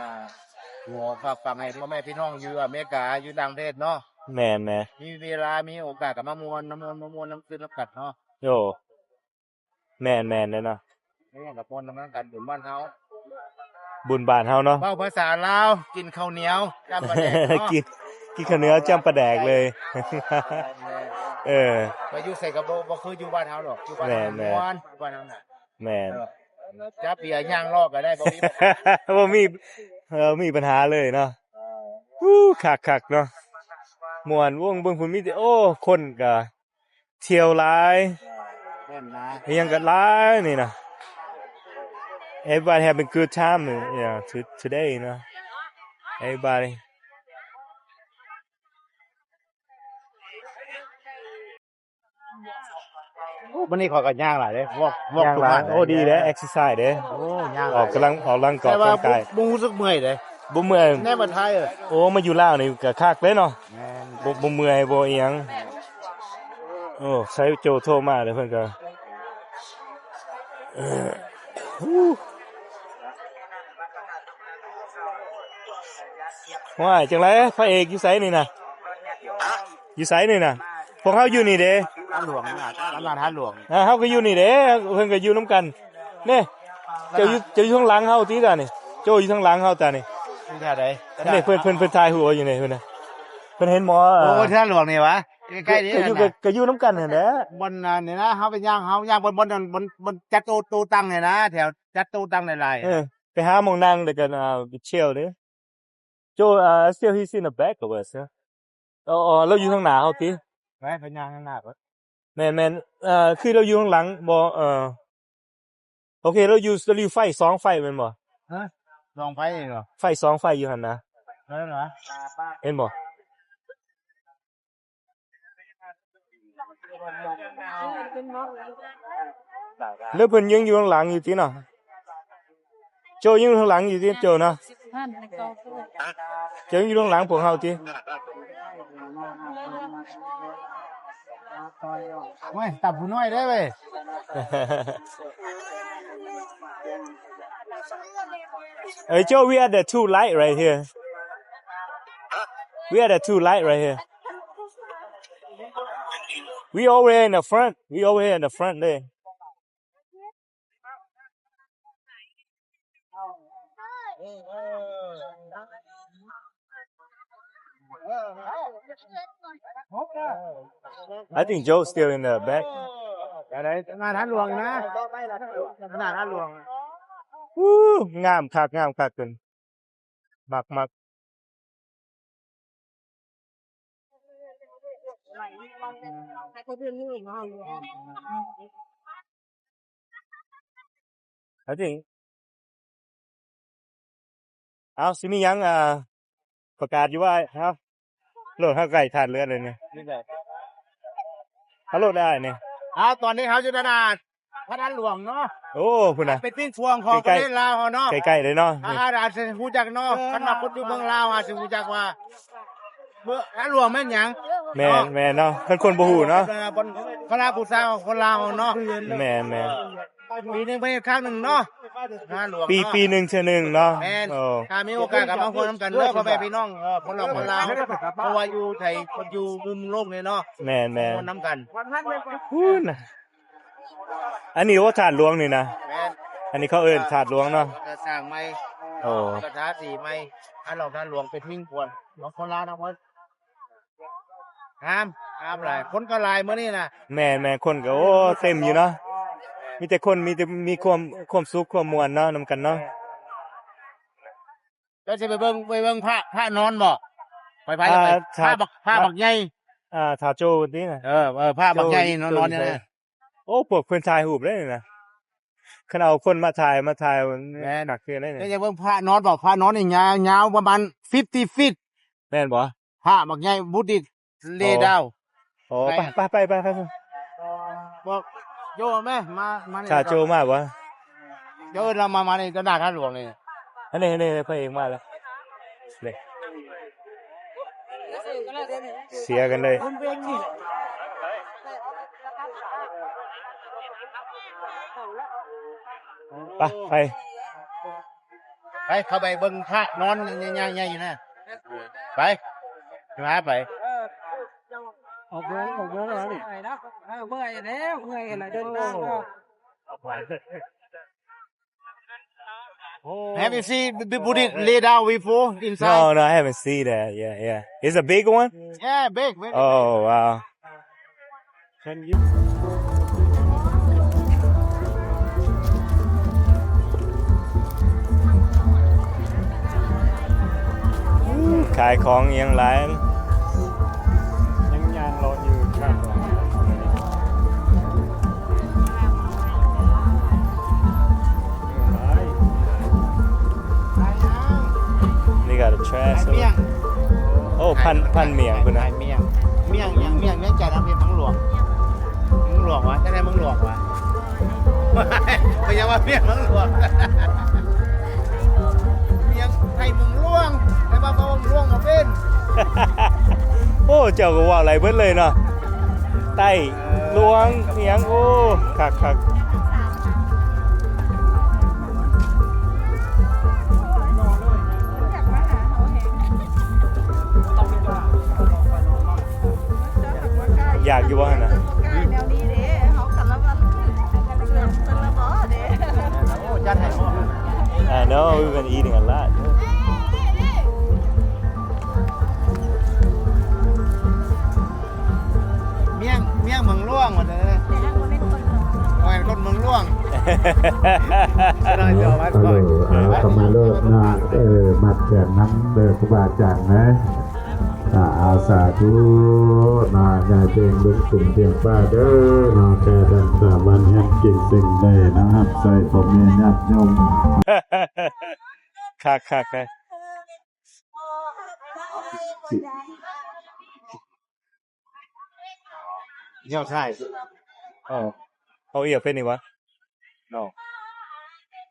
ຂໍຝາກຝັງໃຫ້ພໍ່ແມ່ພີ່ນ້ອງຢູ່ອາເມລິກາ ຢູ່ຕ່າງປະເທດເນາະ. ແມ່ນໆ ມີເວລາ ມີໂອກາດກໍມາມ່ວນນຳ ມາມ່ວນນຳຄືນນຳກັນເນາະ. ໂອ້ ແມ່ນໆເດ້ເນາະ ນີ້ກໍມ່ວນນຳກັນ ບຸນບ້ານເຮົາ ບຸນບ້ານເຮົາເນາະ. ເວົ້າພາສາລາວ ກິນເຂົ້າໜຽວຈ້ຳປາແດກເນາະ. ກິນ ກິນເຂົ້າໜຽວຈ້ຳປາແດກເລີຍ. ເອີ ໄປຢູ່ໃສກໍບໍ່ ບໍ່ຄືຢູ່ບ້ານເຮົາດອກ ຢູ່ບ້ານເຮົາ ແມ່ນໆ ມ່ວນ ຢູ່ບ້ານເຮົານະ. ແມ່ນ ເອີ ຈັບເບຍຍ່າງລອກກໍໄດ້ ບໍ່ມີ ບໍ່ມີ ເອີ ມີບັນຫາເລີຍເນາະ. ເອີ ອູ້ ຄັກໆເນາະ ມ່ວນວົງເບິ່ງພຸ້ນ ມີແຕ່ ໂອ້ ຄົນກໍທ່ຽວຫຼາຍ ແໜ້ນໜາ ອີ່ຫຍັງກໍຫຼາຍນີ້ນະ. Everybody having good time, yeah, to-, today, you know. Everybody. ໂອ້ ມື້ນີ້ຂ້ອຍກໍຍ່າງຫຼາຍເດ້ ວອກ ວອກ ຍ່າງຫຼາຍ ທຸກວັນເດ້. ໂອ້ ດີເດ້ ເອັກເຊີໄຊເດ້. ໂອ້ ຍ່າງຫຼາຍ ອອກກຳລັງ ອອກກຳລັງ ແຕ່ວ່າ ອອກກຳລັງກາຍ ບໍ່ ບໍ່ຮູ້ສຶກເມື່ອຍເດ້ ບໍ່ເມື່ອຍ ແນວມາໄທ. ໂອ້ ມາຢູ່ລາວນີ້ກໍຄັກເດ້ເນາະ. ແມ່ນ ບໍ່ ບໍ່ເມື່ອຍ ບໍ່ອີ່ຫຍັງ. ໂອ້ ໃຊ້ໂຈໂທມາເດ້ ເພິ່ນກໍ ເອີ ຫູ ວ້າຍ ຈັ່ງໃດ ພະເອກຢູ່ໃສນີ້ນະ? ຢູ່ໃສນີ້ນະ? ພວກເຮົາຢູ່ນີ້ເດ້ ທາງຫຼວງນະ ອຳນາດທາງຫຼວງ. ເອີ ເຮົາກໍຢູ່ນີ້ເດ້ ເພິ່ນກໍຢູ່ນຳກັນ. ນີ້ ເຈົ້າຢູ່ ເຈົ້າຢູ່ທາງຫຼັງເຮົາຕິຕານີ້? ໂຈຢູ່ທາງຫຼັງເຮົາຕານີ້. ຢູ່ແຖວໃດ? ນີ້ເພິ່ນ ເພິ່ນ ເພິ່ນຖ່າຍຮູບເອົາຢູ່ນີ້ ເພິ່ນນະ ເພິ່ນເຫັນບໍ່? ໂອ້ ທາງຫຼວງນີ້ຫວາ? ໃກ້ໆນີ້ ກໍຢູ່ ກໍຢູ່ນຳກັນຫັ້ນແຫຼະ. ບ່ອນນັ້ນນີ້ນະ ເຮົາໄປຍ່າງ ເຮົາຍ່າງບ່ອນ ບ່ອນນັ້ນ ບ່ອນ ບ່ອນຈັດໂຕະ ໂຕະຕັ່ງນີ້ນະ ແຖວຈັດໂຕະຕັ່ງຫຼາຍໆ. ເອີ ໄປຫາໝ່ອງນັ່ງ ແລ້ວກໍ ອ່າ ໄປທ່ຽວເດ້. ໂຈ ອ່າ still he's in the back of us, huh? ເອີ ເອີ ລາວຢູ່ທາງໜ້າເຮົາຕິ? ໄປ ໄປຍ່າງທາງໜ້າກ່ອນ. ແມ່ນໆ ເອີ ຄືລາວຢູ່ທາງຫຼັງບໍ່? ເອີ ໂອເຄ ລາວຢູ່ ລາວຢູ່ໄຟສອງໄຟແມ່ນບໍ່? ຮະ? ສອງໄຟເນາະ? ໄຟສອງໄຟຢູ່ຫັ້ນນະ. ເຫັນບໍ່? ຫຼືເພິ່ນຍັງຢູ່ທາງຫຼັງຢູ່ຕິເນາະ? ໂຈຍັງຢູ່ທາງຫຼັງຢູ່ຕິໂຈເນາະ? ເຈົ້າຍັງຢູ່ທາງຫຼັງພວກເຮົາຕິ? ໂອ້ຍ ຕຳຜູ້ນ້ອຍເດ້ເວີຍ. Hey, Joe, we at the two light right here. We at the two light right here. We over here in the front. We over here in the front there. I think Joe's still in the back. ອັນໃດ ໜ້າທາດຫຼວງນະ ໜ້າທາດຫຼວງ. ອູ້ ງາມຄັກ ງາມຄັກເກີນ ມັກ ມັກ. ເອົາ ຊິມີຫຍັງ ອ່າ ປະກາດຢູ່ວ່າ ເອົາ ລົດເຮົາໃກ້ທ່າເຮືອແລ້ວນີ້ ເອົາ ລົດໄດ້ນີ້. ເອົາ ຕອນນີ້ເຮົາຢູ່ຕະຫຼາດ ພະທາດຫຼວງເນາະ. ໂອ້ ພຸ້ນນະ ເປັນຕິດຊ່ວງຂອງປະເທດລາວເຮົາເນາະ ໃກ້ໆເລີຍເນາະ. ອາ ອາດຈະຮູ້ຈັກເນາະ ຄັນວ່າຄົນຢູ່ເມືອງລາວອາດຈະຮູ້ຈັກວ່າ ເມືອງທາດຫຼວງແມ່ນຫຍັງ. ແມ່ນ ເນາະ ແມ່ນເນາະ ຄັນຄົນບໍ່ຮູ້ເນາະ ເອີ ຄະນະບູຊາຂອງຄົນລາວເນາະ. ແມ່ນໆ ປີໜຶ່ງໄປຄັ້ງໜຶ່ງເນາະ ທາດຫຼວງເນາະ ປີໜຶ່ງເທື່ອໜຶ່ງເນາະ. ແມ່ນ ໂອ້ ຖ້າມີໂອກາດກໍມາຮ່ວມນຳກັນເດີ ພໍ່ແມ່ພີ່ນ້ອງ ເອີ ຄົນລາວ ຄົນລາວ ເພາະວ່າຢູ່ໃສ ຢູ່ລຸ່ມໂລກນີ້ເນາະ. ແມ່ນໆ ຮ່ວມນຳກັນ ພຸ້ນນະ. ອັນນີ້ ໂອ້ ທາດຫຼວງນີ້ນະ. ແມ່ນ ອັນນີ້ເຂົາເອີ້ນທາດຫຼວງເນາະ ກໍສ້າງໃໝ່. ໂອ້ ກໍທາສີໃໝ່ ອັນລອງທາດຫຼວງເປັນຫິ້ງຄວນຂອງຄົນລາວນະເພິ່ນ. ງາມ ງາມຫຼາຍ ຄົນກໍຫຼາຍມື້ນີ້ນະ. ແມ່ນໆ ຄົນກໍ ໂອ້ ເຕັມຢູ່ເນາະ ມີແຕ່ຄົນ ມີແຕ່ ມີຄວາມ ຄວາມສຸກຄວາມມ່ວນເນາະ ນຳກັນເນາະ. ເຈົ້າຊິໄປເບິ່ງ ໄປເບິ່ງພະ ພະນອນບໍ່? ໄປ ພະ ອ່າ ພະບັກ ພະບັກໃຫຍ່ ອ່າ ຖ້າໂຈນີ້ນະ. ເອີ ເອີ ພະບັກໃຫຍ່ນອນ ໂຈ ນອນຢູ່ນັ້ນນະ. ໂອ້ ພວກເພິ່ນຖ່າຍຮູບເດ້ນີ້ນະ ຄັນເອົາຄົນມາຖ່າຍ ມາຖ່າຍ ແມ່ນ ໜັກເທື່ອເດ້ນີ້. ເຈົ້າຢາກເບິ່ງພະນອນບໍ່? ພະນອນນີ້ຍາວ ຍາວປະມານ fifty feet ແມ່ນບໍ່? ພະບັກໃຫຍ່ Buddhist lay down. ອໍ ໄປ ໄປ ໄປ ໄປ ໄປ. ບອກໂຈແມ່ ມາ ມານີ້ ຖ້າໂຈມາບໍ່? ເຈົ້າເອີ້ນລາວມາ ມານີ້ ຕໍ່ໜ້າທາດຫຼວງນີ້. ອັນນີ້ ອັນນີ້ ພະເອກມາແລ້ວ ນີ້ ເສຍກັນເລີຍ. ໄປ ໄປ. ໄປ ເຂົ້າໄປເບິ່ງພະນອນໃຫຍ່ໆຢູ່ນະ. ໄປ ພາໄປ. ອອກເມືອງ ອອກເມືອງແລ້ວນີ້. ເອີ ເມື່ອຍແລ້ວ ເມື່ອຍແລ້ວ ເດີນທາງ. Have you seen the Buddhist lay down before inside? No, no, I haven't seen that. Yeah, yeah. It's a big one? Yeah, big, big. Oh, wow. ຂາຍຂອງອີ່ຫຍັງຫຼາຍ ຍັງຍ່າງເລາະຢູ່. ນີ້ກໍ trash. ໂອ້ ພັນ ພັນໝ້ຽງພຸ້ນນະ. ໝ້ຽງ ໝ້ຽງຫຍັງ? ໝ້ຽງ ໝ້ຽງຈັນ ເອົາເປັນເມືອງຫຼວງ. ເມືອງຫຼວງຫວາ? ຈັ່ງໃດເມືອງຫຼວງຫວາ? ເພິ່ນຍັງວ່າໝ້ຽງເມືອງຫຼວງ. ໝ້ຽງໄທເມືອງຫຼວງ ແຕ່ວ່າເວົ້າເມືອງຫຼວງບໍ່ເປັນ. ໂອ້ ເຈົ້າກໍເວົ້າໄດ້ເບິດເລີຍເນາະ. ໄຕ້ ເອີ ຫຼວງ ອີ່ຫຍັງ ໂອ້ ຄັກໆ. ຢາກຢູ່ບໍ່ຫັ້ນນະ? ແນວນີ້ເດ້ ເຮົາຄາລະວະ ເລີ່ມຕົ້ນລະບໍ່ເດ້. ໂອ້ ຈັດໃຫ້ບໍ່? I know, we've been eating a lot. ໝ້ຽງ ໝ້ຽງເມືອງຫຼວງວ່າຊັ້ນເດີ. ແຕ່ຫາກບໍ່ແມ່ນຄົນເມືອງ ບໍ່ແມ່ນຄົນເມືອງຫຼວງ. ເອີ ເອົາ ເອົາ ເຂົ້າມາໂລດເນາະ. ເອີ ມັດແຂນນຳເດີ ຄູບາອາຈານນະ. ອາ ອາ ສາທຸເນາະ. ຍາຍເພງລຸງຕຸ່ມພຽງຟ້າເດີເນາະ. ແຕ່ທັງສາມວັນແຮມກິນສິ່ງໃດເນາະ ຮັບໃຊ້ພໍ່ແມ່ຍາດໂຍມ. ຄັກໆ ເອີ. ເອີ ເອົາອີກເພງນີ້ຫວາ? ເນາະ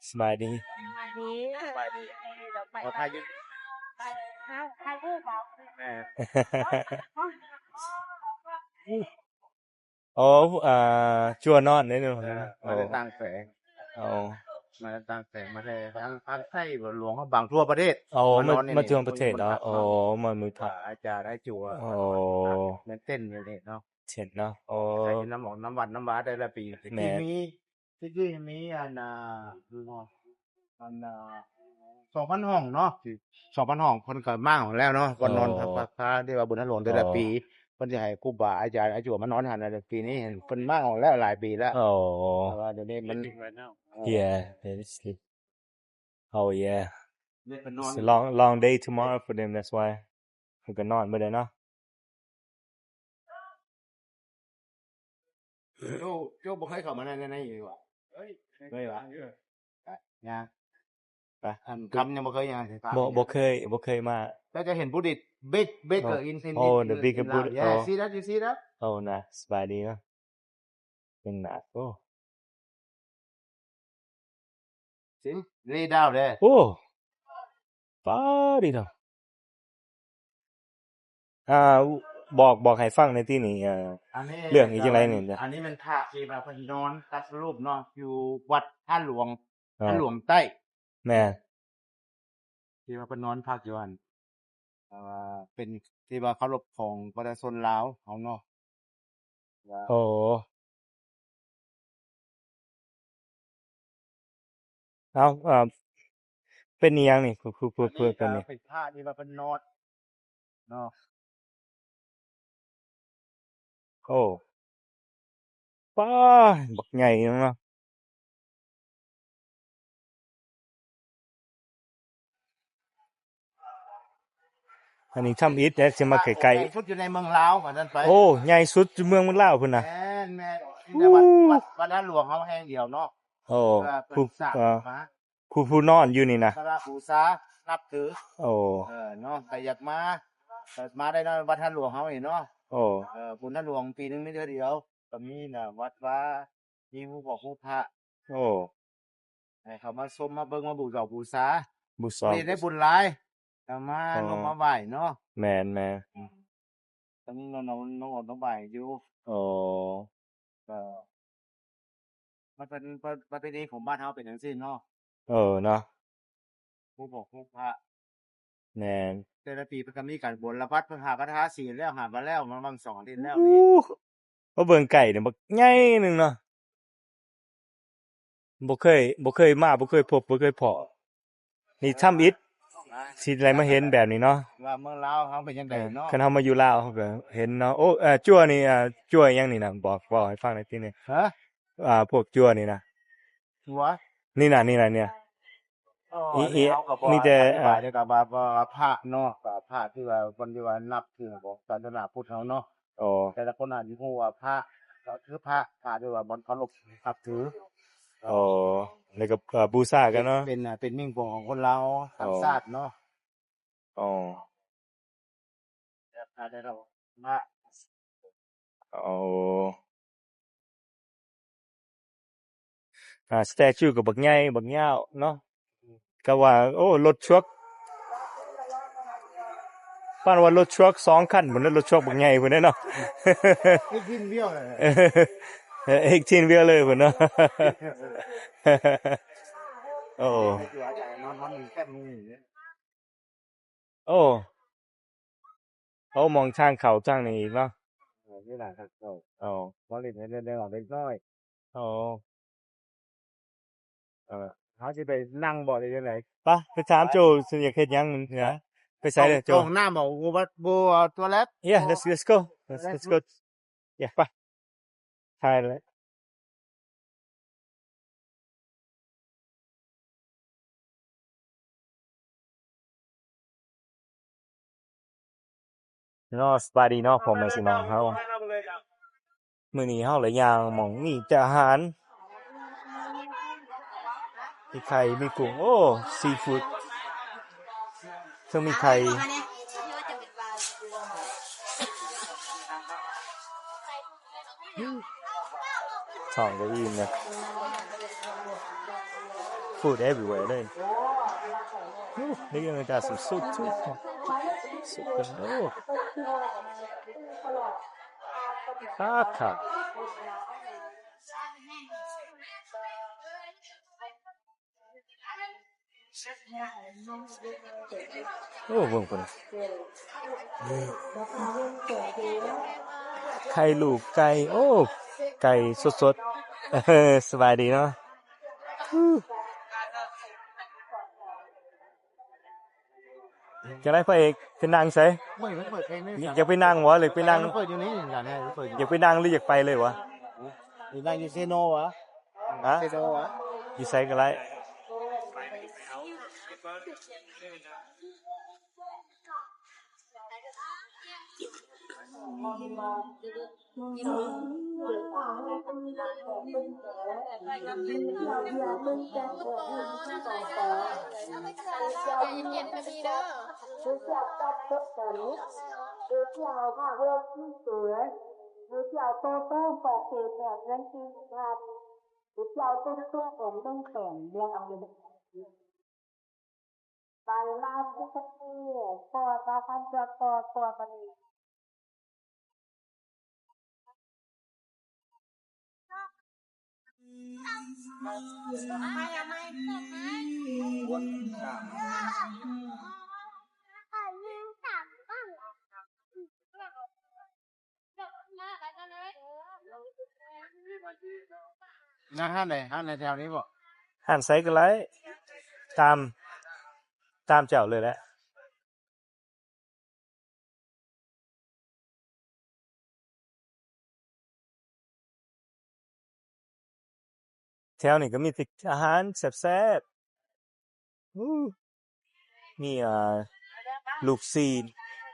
ສະບາຍດີ ສະບາຍດີ ສະບາຍດີ. ເອີ ດອກໄມ້ ເອົາຖ່າຍຢູ່. ໂອ້ ອ່າ ຈົວນອນເດ້ເນາະ. ເອີ ໂອ້ ມາແຕ່ຕ່າງແຂວງ ໂອ້ ມາແຕ່ຕ່າງແຂວງ ມາແຕ່ທາງພາກໃຕ້ ຫຼວງພະບາງ ທົ່ວປະເທດ. ໂອ້ ມາ ມານອນຢູ່ນີ້ ມາທົ່ວປະເທດເນາະ. ໂອ້ ມາມື້ພັກ ອາຈານ ອາຈົວ. ໂອ້ ແມ່ນເຕັ້ນຢູ່ນີ້ເນາະ ເຕັ້ນເນາະ. ໂອ້ ໄດ້ຢູ່ນຳໝອງນຳວັດນຳວາແຕ່ລະປີ. ແມ່ນ ມີ ທີ່ນີ້ມີອັນ ອ່າ ອັນ ອ່າ ສອງພັນຫ້ອງເນາະ ສອງພັນຫ້ອງ ເພິ່ນກໍມ້າງອອກແລ້ວເນາະ. ບ່ອນນອນ ອໍ ພັກ ພັກພາທີ່ວ່າບຸນທາດຫຼວງແຕ່ລະປີ ອໍ ເພິ່ນຊິໃຫ້ຄູບາອາຈານອາຈົວມານອນຫັ້ນນະ. ປີນີ້ເພິ່ນມ້າງອອກແລ້ວຫຼາຍປີແລ້ວ. ອໍ ເພາະວ່າດຽວນີ້ມັນ Yeah, obviously. Oh yeah. It's a long, long day tomorrow for them, that's why. ເພິ່ນກໍນອນບໍ່ໄດ້ເນາະ. ໂຈ້ ໂຈ້ບໍ່ເຄີຍເຂົ້າມາໃນ ໃນ ໃນນີ້ຫວາ? ເຄີຍຫວາ? ໄປ ຍ່າງ ໄປ ອັນຄຳຍັງບໍ່ເຄີຍຍ່າງໃສ່ປ່າ ບໍ່ ບໍ່ເຄີຍ ບໍ່ເຄີຍມາ. ແຕ່ຈະເຫັນບູດດິດ big bigger in, in, oh, the bigger Buddha. Yeah, see that? You see that? ໂອ້ ນະ ສະບາຍດີເນາະ. ເປັນໜາກ ໂອ້ ຊິ lay down there. ໂອ້ ປາດຕິໂທ. ອ່າ ບອກ ບອກໃຫ້ຟັງແດ່ຕິນີ້ ອ່າ ອັນນີ້ ເລື່ອງນີ້ຈັ່ງໃດນີ້? ອັນນີ້ແມ່ນພະທີ່ວ່າເພິ່ນນອນຕັດສະຮູບເນາະ ຢູ່ວັດທາດຫຼວງ ອ່າ ທາດຫຼວງໃຕ້. ແມ່ນ ທີ່ວ່າເພິ່ນນອນພັກຢູ່ຫັ້ນ ເອີ ເປັນທີ່ວ່າເຄົາລົບຂອງປະຊາຊົນລາວເຮົາເນາະ. ໂອ້ ເອົ້າ ເອີ ເປັນອີ່ຫຍັງນີ້? ຜູ້ ຜູ້ ຜູ້ ອັນນີ້ກໍເປັນພະທີ່ວ່າເພິ່ນນອນເນາະ. ໂອ້ ປ້າ ບັກໃຫຍ່ເນາະ. ອັນນີ້ທຳອິດແດ່ ຊິມາໃກ້ໆ ໃຫຍ່ສຸດຢູ່ໃນເມືອງລາວວ່າຊັ້ນໄປ. ໂອ້ ໃຫຍ່ສຸດຢູ່ເມືອງ ເມືອງລາວພຸ້ນນະ. ແມ່ນໆ ມີແຕ່ວັດ ວັດ ວັດທາດຫຼວງເຮົາແຫ່ງດຽວເນາະ. ໂອ້ ເອີ ເພິ່ນສ້າງ ຜູ້ ມາ ຜູ້ ຜູ້ນອນຢູ່ນີ້ນະ ສັກກາລະບູຊາ ນັບຖື. ໂອ້ ເອີ ເນາະ ໃຜຢາກມາ ກໍມາໄດ້ເນາະ ວັດທາດຫຼວງເຮົານີ້ເນາະ. ໂອ້ ເອີ ບຸນທາດຫຼວງປີໜຶ່ງມີເທື່ອດຽວ ກໍມີນະ ວັດວາ ມີຮູບພະ ຮູບພະ. ໂອ້ ໃຫ້ເຂົາມາຊົມ ມາເບິ່ງ ມາບູເຈົ້າບູຊາ ບູຊາ ໄດ້ບຸນຫຼາຍ ກໍມາ ອໍ ລົງມາໄຫວ້ເນາະ. ແມ່ນໆ ອືມ ກໍມີນ້ອງໆ ນ້ອງອອກນ້ອງໄຫວ້ຢູ່. ໂອ້ ກໍ ມັນເປັນປະ ປະເພນີຂອງບ້ານເຮົາເປັນຈັ່ງຊີ້ເນາະ. ເອີ ເນາະ ຜູ້ບອກຜູ້ພະ. ແມ່ນ ແຕ່ລະປີເພິ່ນກໍມີການບົນລະບັດ ເພິ່ນຫາກັນທາສີແລ້ວ ຫາມາແລ້ວ ມາຫວ່າງສອງອາທິດແລ້ວນີ້. ໂອ້ ມາເບິ່ງໃກ້ນີ້ ບັກໃຫຍ່ໜຶ່ງເນາະ. ບໍ່ເຄີຍ ບໍ່ເຄີຍມາ ບໍ່ເຄີຍພົບ ບໍ່ເຄີຍພໍ້. ນີ້ທຳອິດ ຊິໄດ້ມາເຫັນແບບນີ້ເນາະ ວ່າເມືອງລາວເຮົາເປັນຈັ່ງໃດເນາະ. ເອີ ຄັນເຮົາມາຢູ່ລາວ ເຮົາກໍເຫັນເນາະ. ໂອ້ ເອີ ຈົວນີ້ ອາ ຈົວຫຍັງນີ້ນະ? ບອກ ເວົ້າໃຫ້ຟັງໜ້ອຍຕິນີ້. ຮະ? ອ່າ ພວກຈົວນີ້ນະ. ຈົວ? ນີ້ນະ ນີ້ນະ ນີ້ນະ. ອໍ ອີ ອີ ເຮົາກໍບໍ່ ມີແຕ່ ອະທິບາຍ ອ່າ ແລ້ວກໍວ່າ ວ່າພະເນາະ ກໍພະທີ່ວ່າ ຄົນທີ່ວ່ານັບຖືຂອງສາສະໜາພຸດເຮົາເນາະ. ອໍ ແຕ່ລະຄົນອາດຊິຮູ້ວ່າພະກໍຄືພະ ພະທີ່ວ່າບ່ອນເຄົາລົບນັບຖື. ອໍ ແລ້ວກໍ ເອີ ບູຊາກັນເນາະ ເປັນ ເປັນ ເປັນໝິ່ງປອງຂອງຄົນລາວ ອໍ ຕ່າງຊາດເນາະ. ອໍ ແບບ ອາ ໄດ້ເນາະ ມາ ໂອ້ ອ່າ ສະແຕຈູກໍບັກໃຫຍ່ບັກຍາວເນາະ. ກໍວ່າ ໂອ້ ລົດທຣັກ ປານວ່າລົດທຣັກສອງຄັນພຸ້ນເນາະ ລົດທຣັກບັກໃຫຍ່ພຸ້ນເດ້ເນາະ. ເອັກທີນວີວເລີຍ ເອັກທີນວີວເລີຍພຸ້ນເນາະ. ໂອ້ ນອນ ນອນແຄມນີ້. ໂອ້ ໂອ້ ມອງທາງເຂົ້າທາງນີ້ອີກເນາະ. ເອີ ນີ້ລະທາງເຂົ້າ. ໂອ້ ບໍ່ຫຼິ້ນໃຫ້ເລັກນ້ອຍ. ໂອ້ ເອີ ເຮົາຊິໄປນັ່ງບໍ່ ຫຼືຈັ່ງໃດ? ປະ ໄປຖາມໂຈ ຊິຢາກເຮັດຫຍັງນະ? ໄປໃສເດີໂຈ? ຫ້ອງ ຫ້ອງນ້ຳບໍ່? ບໍ່ ບໍ່ toilet? Yeah, let's, let's go. Let's, let's go. Yeah, ໄປ ຖ່າຍແລ້ວເນາະ. ສະບາຍດີເນາະ ພໍ່ແມ່ພີ່ນ້ອງເຮົາ. ມື້ນີ້ເຮົາລະຍ່າງໝ່ອງມີແຕ່ອາຫານ ມີໄຂ່ ມີກຸ້ງ ໂອ້ ຊີຟູດ ເຊິ່ງມີໄຂ່ ທ້ອງກໍອີ່ມແລ້ວ food everywhere ເລີຍ. Ooh, they even got some soup too. ສຸດຍອດ ຄັກໆ. ໂອ້ ເບິ່ງພຸ້ນ ໄຂ່ລູກໄກ່ ໂອ້ ໄກ່ສົດໆ. ເອີ ສະບາຍດີເນາະ. ຈັ່ງໃດພໍ່ເອກ ໄປນັ່ງໃສ? ເປີດເພງ ຢາກໄປນັ່ງບໍ່ ຫຼືໄປນັ່ງ? ເປີດຢູ່ນີ້ ຢາກໄປນັ່ງ ຫຼືຢາກໄປເລີຍວະ? ຢູ່ນັ້ນ ຢູ່ເຊໂນວະ? ຮະ? ເຊໂນວະ? ຢູ່ໃສກໍໄດ້. ນະ ຮ້ານໃດ? ຮ້ານໃດແຖວນີ້ບໍ່? ຮ້ານໃສກໍໄດ້ ຕາມ ຕາມເຈົ້າເລີຍແຫຼະ. ແຖວນີ້ກໍມີແຕ່ອາຫານແຊບໆ. ໂອ້ ມີ ອ່າ ລູກຊີ້ນ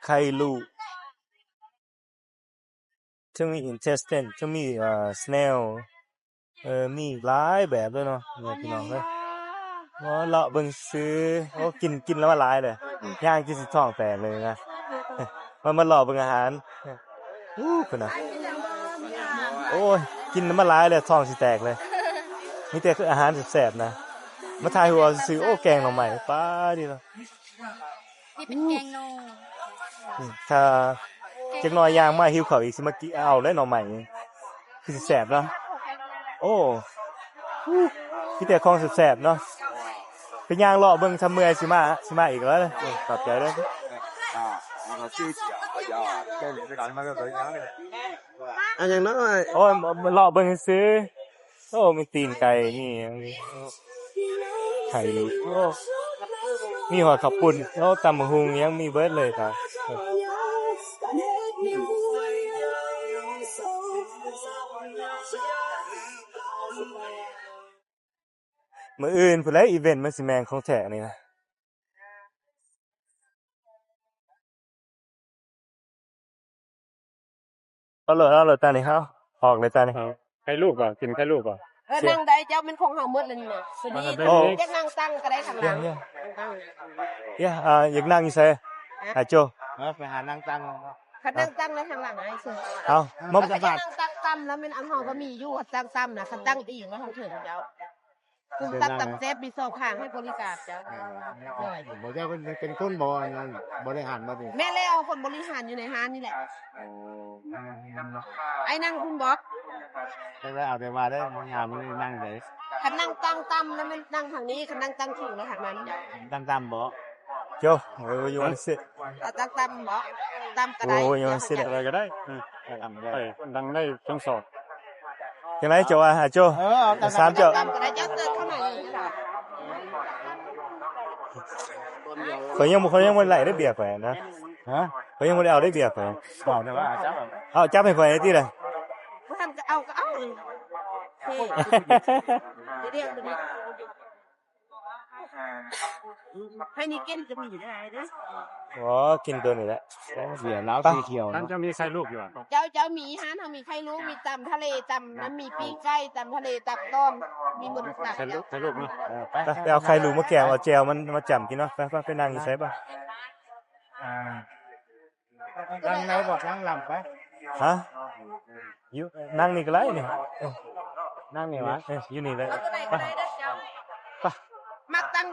ໄຂ່ລູກ ເທິງມີອິນເທສເຕັນ ເທິງມີ ອ່າ ສະແນວ ເອີ ມີຫຼາຍແບບເລີຍເນາະ ພີ່ນ້ອງເອີຍ. ມາເລາະເບິ່ງຊື່ ໂອ້ ກິນ ກິນແລ້ວມາຫຼາຍເລີຍ ຍ່າງກິນຊິທ້ອງແຕກເລີຍນະ. ມາ ມາເລາະເບິ່ງອາຫານ. ໂອ້ ພຸ້ນນະ ໂອ້ຍ ກິນມາຫຼາຍແລ້ວ ທ້ອງຊິແຕກເລີຍ. ມີແຕ່ອາຫານແຊບໆນະ ມາຖ່າຍຮູບເອົາຊື່ໆ. ໂອ້ ແກງໜໍ່ໄມ້ ປາດ ດີເນາະ. ນີ້ເປັນແກງໜໍ່ ອືມ ຖ້າຈັກໜ່ອຍຍ່າງມາຫິວເຂົ້າອີກ ຊິມາກິນເອົາແຫຼະໜໍ່ໄມ້ ຄືຊິແຊບເນາະ. ໂອ້ ມີແຕ່ຂອງແຊບໆເນາະ. ໄປຍ່າງເລາະເບິ່ງ ຖ້າເມື່ອຍຊິມາ ຊິມາອີກເດີ. ໂອ້ ຂອບໃຈເດີ. ອັນຫຍັງເນາະ? ໂອ້ຍ ເລາະເບິ່ງຊື່ໆ. ໂອ້ ມີຕີນໄກ່ ມີຫຍັງ ໄຂ່ ໂອ້ ມີຮອດເຂົ້າປຸ້ນ ໂອ້ ຕຳບັກຫຸ່ງ ຫຍັງມີເບິດເລີຍ. ມື້ອື່ນພຸ້ນແຫຼະ ອີເວັນມັນຊິແມ່ນຂອງແທ້ນີ້ນະ. ເອົາໂລດ ເອົາໂລດ ຕານີ້ເຮົາອອກເລີຍຕານີ້. ເອົາໄຂ່ລູກບໍ່? ກິນໄຂ່ລູກບໍ່? ເອີ ນັ່ງໄດ້ ເຈົ້າ ແມ່ນຂອງເຮົາໝົດແລ້ວນີ້ນະ. ໂອ້ ຢາກນັ່ງຕັ້ງກໍໄດ້ຂ້າງຫຼັງ. ຢາກ ອ່າ ຢາກນັ່ງຢູ່ໃສ? ຫາໂຈ ເອີ ໄປຫານັ່ງຕັ້ງ. ຄັນນັ່ງຕັ້ງແລ້ວຂ້າງຫຼັງອ້າຍເຊີນ. ເອົາ ມາ ຄັນຢາກນັ່ງຕັ້ງຕ່ຳແລ້ວແມ່ນອັນເຮົາກໍມີຢູ່ ຕັ້ງຕ່ຳນະ. ຄັນຕັ້ງອີງແລ້ວເຮົາເຖິງເຈົ້າ. ກຸ່ມຕັກຕັບແຊບມີສອງຂ້າງໃຫ້ບໍລິການເຈົ້າ. ເອີ ໂດຍ ບໍ່ ເຈົ້າເປັນ ເປັນຄົນບໍ ອັນນັ້ນ ບໍລິຫານບໍ່ນີ້? ແມ່ນແລ້ວ ຄົນບໍລິຫານຢູ່ໃນຮ້ານນີ້ແຫຼະ. ໂອ້ ອ້າຍນັ່ງພຸ້ນບໍ? ຈັກແລ້ວ ເອົາແຕ່ວ່າໄດ້ ຍາມນີ້ນັ່ງໃດ? ຄັນນັ່ງຕັ້ງຕ່ຳແລ້ວແມ່ນນັ່ງທາງນີ້ ຄັນນັ່ງຕັ້ງສູງແລ້ວທາງນັ້ນ. ຕັ້ງຕ່ຳບໍ? ໂຈ Where you wanna sit? ເອົາຕັ້ງຕ່ຳບໍ? ຕ່ຳກໍໄດ້. Where you wanna sit? ອາໄປກໍໄດ້ ອືມ ໄປ ນັ່ງໄດ້ທັງສອງ. ຈັ່ງໃດເຈົ້າວ່າ ຫາໂຈ? ເອີ ເອົາຕາມສາມເຈົ້າ ຕາມກໍໄດ້ ເຈົ້າເຊີນເຂົ້າມາເລີຍ. ຂ້ອຍຍັງ ຂ້ອຍຍັງບໍ່ໄດ້ເບຍຂ້ອຍນະ. ຮະ? ຂ້ອຍຍັງບໍ່ໄດ້ເອົາເບຍຂ້ອຍ. ເອົາ ຈັບໃຫ້ຂ້ອຍຕິລະ. ບໍ່ທັນກໍເອົາ ກໍເອົາ. ໃຫ້ນີ້ກິນກໍມີໄດ້ເດ້. ອໍ ກິນໂຕນີ້ແຫຼະ. ເບຍລາວສີຂຽວ. ທ່ານເຈົ້າມີໄຂ່ລູກຢູ່ຫວາ? ເຈົ້າ ເຈົ້າມີ. ຮ້ານເຮົາມີໄຂ່ລູກ ມີຕຳທະເລ ຕຳ ມີປີ້ງໄກ່ ຕຳທະເລ ຕຳຕ້ອມ ມີໝົດທຸກຢ່າງ. ໄຂ່ລູກ ໄຂ່ລູກເນາະ. ເອີ ໄປ ໄປ ໄປເອົາໄຂ່ລູກມາແກງ ເອົາແຈ່ວມັນມາຈ້ຳກິນເນາະ. ໄປ ໄປ ໄປນັ່ງຢູ່ໃສບາດ? ອ່າ ນັ່ງໃນບໍ່? ນັ່ງຫຼັງໄປ. ຮະ? ຢູ່ ນັ່ງນີ້ກໍໄດ້ນີ້. ເອີ ນັ່ງນີ້ຫວາ? ເອີ ຢູ່ນີ້ແຫຼະ. ໄປ ໄປ ມັກຕັ້ງ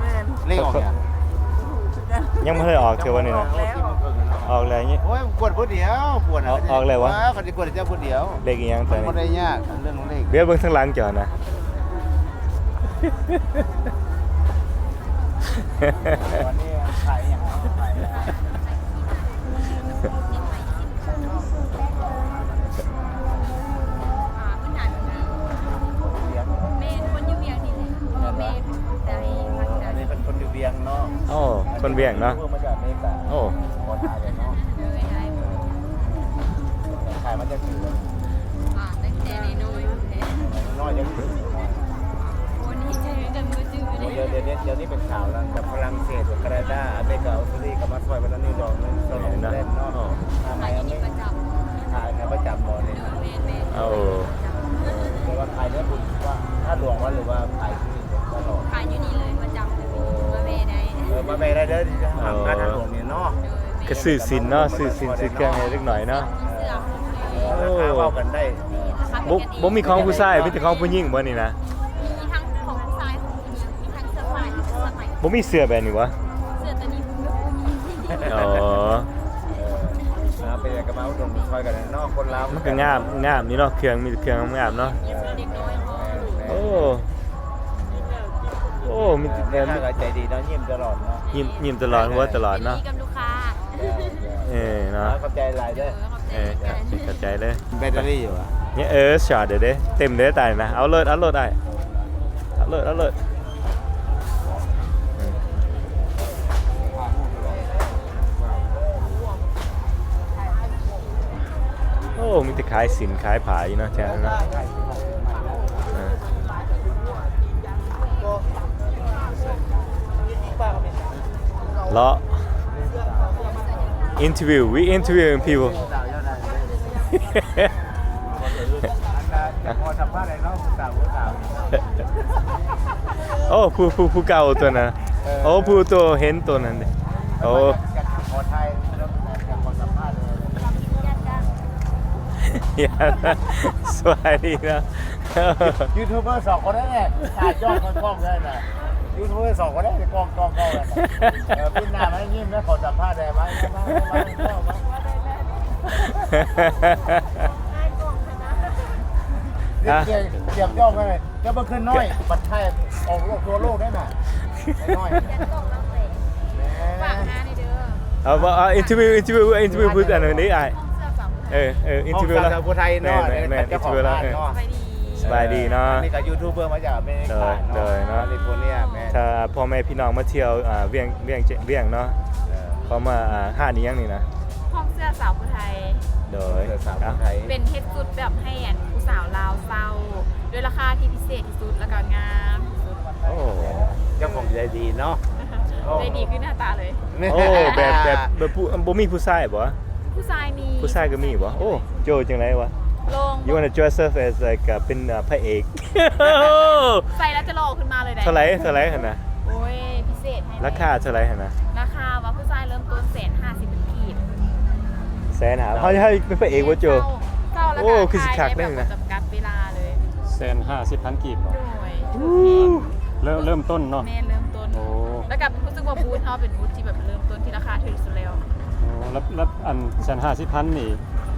ແມ່ນ ເລກອອກຫຍັງ? ຍັງບໍ່ທັນໄດ້ອອກເທື່ອວັນນີ້ນະ. ອອກແລ້ວ ອອກແລ້ວນີ້. ໂອ້ຍ ກວດຜູ້ດຽວ ກວດນະ. ອອກແລ້ວວະ? ເຂົາຊິກວດເຈົ້າຜູ້ດຽວ. ເລກອີ່ຫຍັງຕົວນີ້? ມັນບໍ່ໄດ້ຍາກເລື່ອງເລກ. ບຽວເບິ່ງທາງຫຼັງເຈົ້ານະ. ຕອນນີ້ຂາຍຫຍັງເນາະ? ຂາຍ ອ່າ ພື້ນຖານ ແມ່ນຄົນຢູ່ວຽງນີ້ແຫຼະ ພໍ່ແມ່ ໃຈທາງໃດ. ອັນນີ້ເປັນຄົນຢູ່ວຽງເນາະ. ໂອ້ ຄົນວຽງເນາະ. ມາຈາກອາເມລິກາ. ໂອ້ ບໍ່ໄດ້ເນາະ. ເອີ ໄດ້. ຂາຍມາຈັກປີແລ້ວ? ອ່າ ຕັ້ງແຕ່ນ້ອຍ ໂອ້ ດີໃຈຈົນບໍ່ຈື່ເລີຍ. ດຽວ ດຽວ ດຽວນີ້ເປັນສາວແລ້ວ ແບບຝຣັ່ງເສດ ການາດາ ອາເມລິກາ ອົດສະຕຣາລີ ກໍມາຊ່ອຍເພິ່ນອັນນີ້ດອກໜຶ່ງ ສອງເດ້ເນາະ. ຂາຍຢູ່ນີ້ປະຈຳ. ຂາຍ ຂາຍປະຈຳບໍ່ນີ້? ແມ່ນໆ. ເອີ ແຕ່ວ່າຂາຍເນື້ອບຸນວ່າທາດຫຼວງວ່າ ຫຼືວ່າຂາຍຢູ່ນີ້ຕະຫຼອດ? ຂາຍຢູ່ນີ້ເລີຍປະຈຳເລີຍ ມາແວ່ໄດ້. ເອີ ມາແວ່ໄດ້ເດີ ທາງທາດຫຼວງນີ້ເນາະ. ກໍຊື້ສິນເນາະ ຊື້ສິນ ຊື້ເຄື່ອງໃຫ້ເດັກນ້ອຍເນາະ. ເອີ ລາຄາເວົ້າກັນໄດ້. ບໍ່ ບໍ່ມີຂອງຜູ້ຊາຍ ມີແຕ່ຂອງຜູ້ຍິງບໍ່ນີ້ນະ? ມີທັງຂອງຜູ້ຊາຍ ຂອງຜູ້ຍິງ ມີທັງເສື້ອຝ້າຍ ເສື້ອໄໝ. ບໍ່ມີເສື້ອແບບນີ້ຫວາ? ເສື້ອໂຕນີ້ບໍ່ມີ. ອໍ ເອີ ເອົາ ເປັນຫຍັງກໍມາອຸດໜູນຊ່ອຍກັນເນາະ ຄົນລາວ. ມັນກໍງາມ ງາມນີ້ເນາະ ເຄື່ອງ ມີແຕ່ເຄື່ອງງາມໆເນາະ. ໂອ້ ໂອ້ ມີແຕ່ ແມ່ຄ້າກໍໃຈດີເນາະ ຍິ້ມຕະຫຼອດເນາະ. ຍິ້ມ ຍິ້ມຕະຫຼອດ ຫົວຕະຫຼອດເນາະ. ດີກັບລູກຄ້າ. ເອີ ເນາະ ຂອບໃຈຫຼາຍເດີ. ເອີ ຂອບໃຈເດີ. ແບັດເຕີຣີຢູ່ຫວາ? ເອີ ຊາດເດີ ເຕັມເດີ ຕາຍນະ. ເອົາໂລດ ເອົາໂລດອ້າຍ ເອົາໂລດ ເອົາໂລດ. ໂອ້ ມີແຕ່ຂາຍສິນຂາຍຜ້າຢູ່ເນາະ ແຖວນັ້ນເນາະ. ເອີ ເລາະ interview, we interviewing people. ໂອ້ ຜູ້ ຜູ້ ຜູ້ເກົ່າຕົວນັ້ນ. ເອີ ໂອ້ ຜູ້ໂຕເຫັນໂຕນັ້ນເດ. ໂອ້ ຢາກຂໍຖ່າຍ ຢາກຂໍສຳພາດ. ສະບາຍດີເນາະ. ຢູທູບເບີສອງຄົນນັ້ນແຫຼະ ຖ່າຍຈ້ອງກ້ອງເລີຍນະ. ຢູທູບເບີສອງຄົນນັ້ນກ້ອງ ກ້ອງ ກ້ອງ. ເອີ ປິ່ນໜ້າມາຍິ້ມ ແລ້ວຂໍສຳພາດໄດ້ໄໝ? ມາ ມາ ມາ ມາ ມາ. ຮະ? ຕຽມ ຕຽມຈ້ອງໄວ້ ຈະບໍ່ຂຶ້ນນ້ອຍ ບັດຖ່າຍອອກໂລກ ທົ່ວໂລກໄດ້ນະ. ນ້ອຍ ຝາກງານເດີ. ເອົາ ເອົາ interview, interview, interview ຜູ້ອັນນີ້ອ້າຍ. ເອີ ເອີ ອິນເຕີວິວແລ້ວ ຜູ້ໄທເນາະ. ແມ່ນໆ ອິນເຕີວິວແລ້ວ. ສະບາຍດີ ສະບາຍດີເນາະ. ອັນນີ້ກໍຢູທູບເບີມາຈາກອາເມລິກາເນາະ ຄາລິຟໍເນຍ. ແມ່ນ ຖ້າພໍ່ແມ່ພີ່ນ້ອງມາທ່ຽວ ອ່າ ວຽງ ວຽງ ວຽງເນາະ ເອີ ເຂົ້າມາ ອ່າ ຮ້ານອີ່ຫຍັງນີ້ນະ? ຫ້ອງເສື້ອສາວຜູ້ໄທ. ໂດຍ ເປັນເຮັດຊຸດແບບໃຫ້ອັນຜູ້ສາວລາວເຊົ່າ ດ້ວຍລາຄາທີ່ພິເສດທີ່ສຸດ ແລ້ວກໍງາມທີ່ສຸດ. ໂອ້ ເຈົ້າຂອງໃຈດີເນາະ. ໃຈດີຄືໜ້າຕາເລີຍ. ໂອ້ ແບບ ແບບ ແບບຜູ້ ບໍ່ມີຜູ້ຊາຍບໍ່? ຜູ້ຊາຍມີ. ຜູ້ຊາຍກໍມີບໍ່? ໂອ້ ໂຈຈັ່ງໃດວະ? ລອງ You wanna dress up as like ເປັນ ອ່າ ພະເອກ? ໃສ່ແລ້ວຈະຫຼໍ່ຂຶ້ນມາເລີຍໄດ໋. ເທົ່າໃດ ເທົ່າໃດຫັ້ນນະ? ໂອ້ຍ ພິເສດໃຫ້. ລາຄາເທົ່າໃດຫັ້ນນະ? ລາຄາວ່າຜູ້ຊາຍເລີ່ມຕົ້ນແສນຫ້າສິບພັນກີບ. ແສນຫ້າ ເຮົາ ເຮົາເປັນພະເອກບໍ່ໂຈ? ໂອ້ ຄືຊິຄັກເດ້ນະ. ຈຳກັດເວລາເລີຍ. ແສນຫ້າສິບພັນກີບເນາະ. ໂດຍ ເລີ່ມ ເລີ່ມຕົ້ນເນາະ. ແມ່ນ ເລີ່ມຕົ້ນ. ໂອ້ ແລ້ວກໍຮູ້ສຶກວ່າບູດເຮົາເປັນບູດທີ່ແບບເລີ່ມຕົ້ນທີ່ລາຄາຖືກສຸດແລ້ວ. ໂອ້ ແລ້ວ ແລ້ວອັນແສນຫ້າສິບພັນນີ້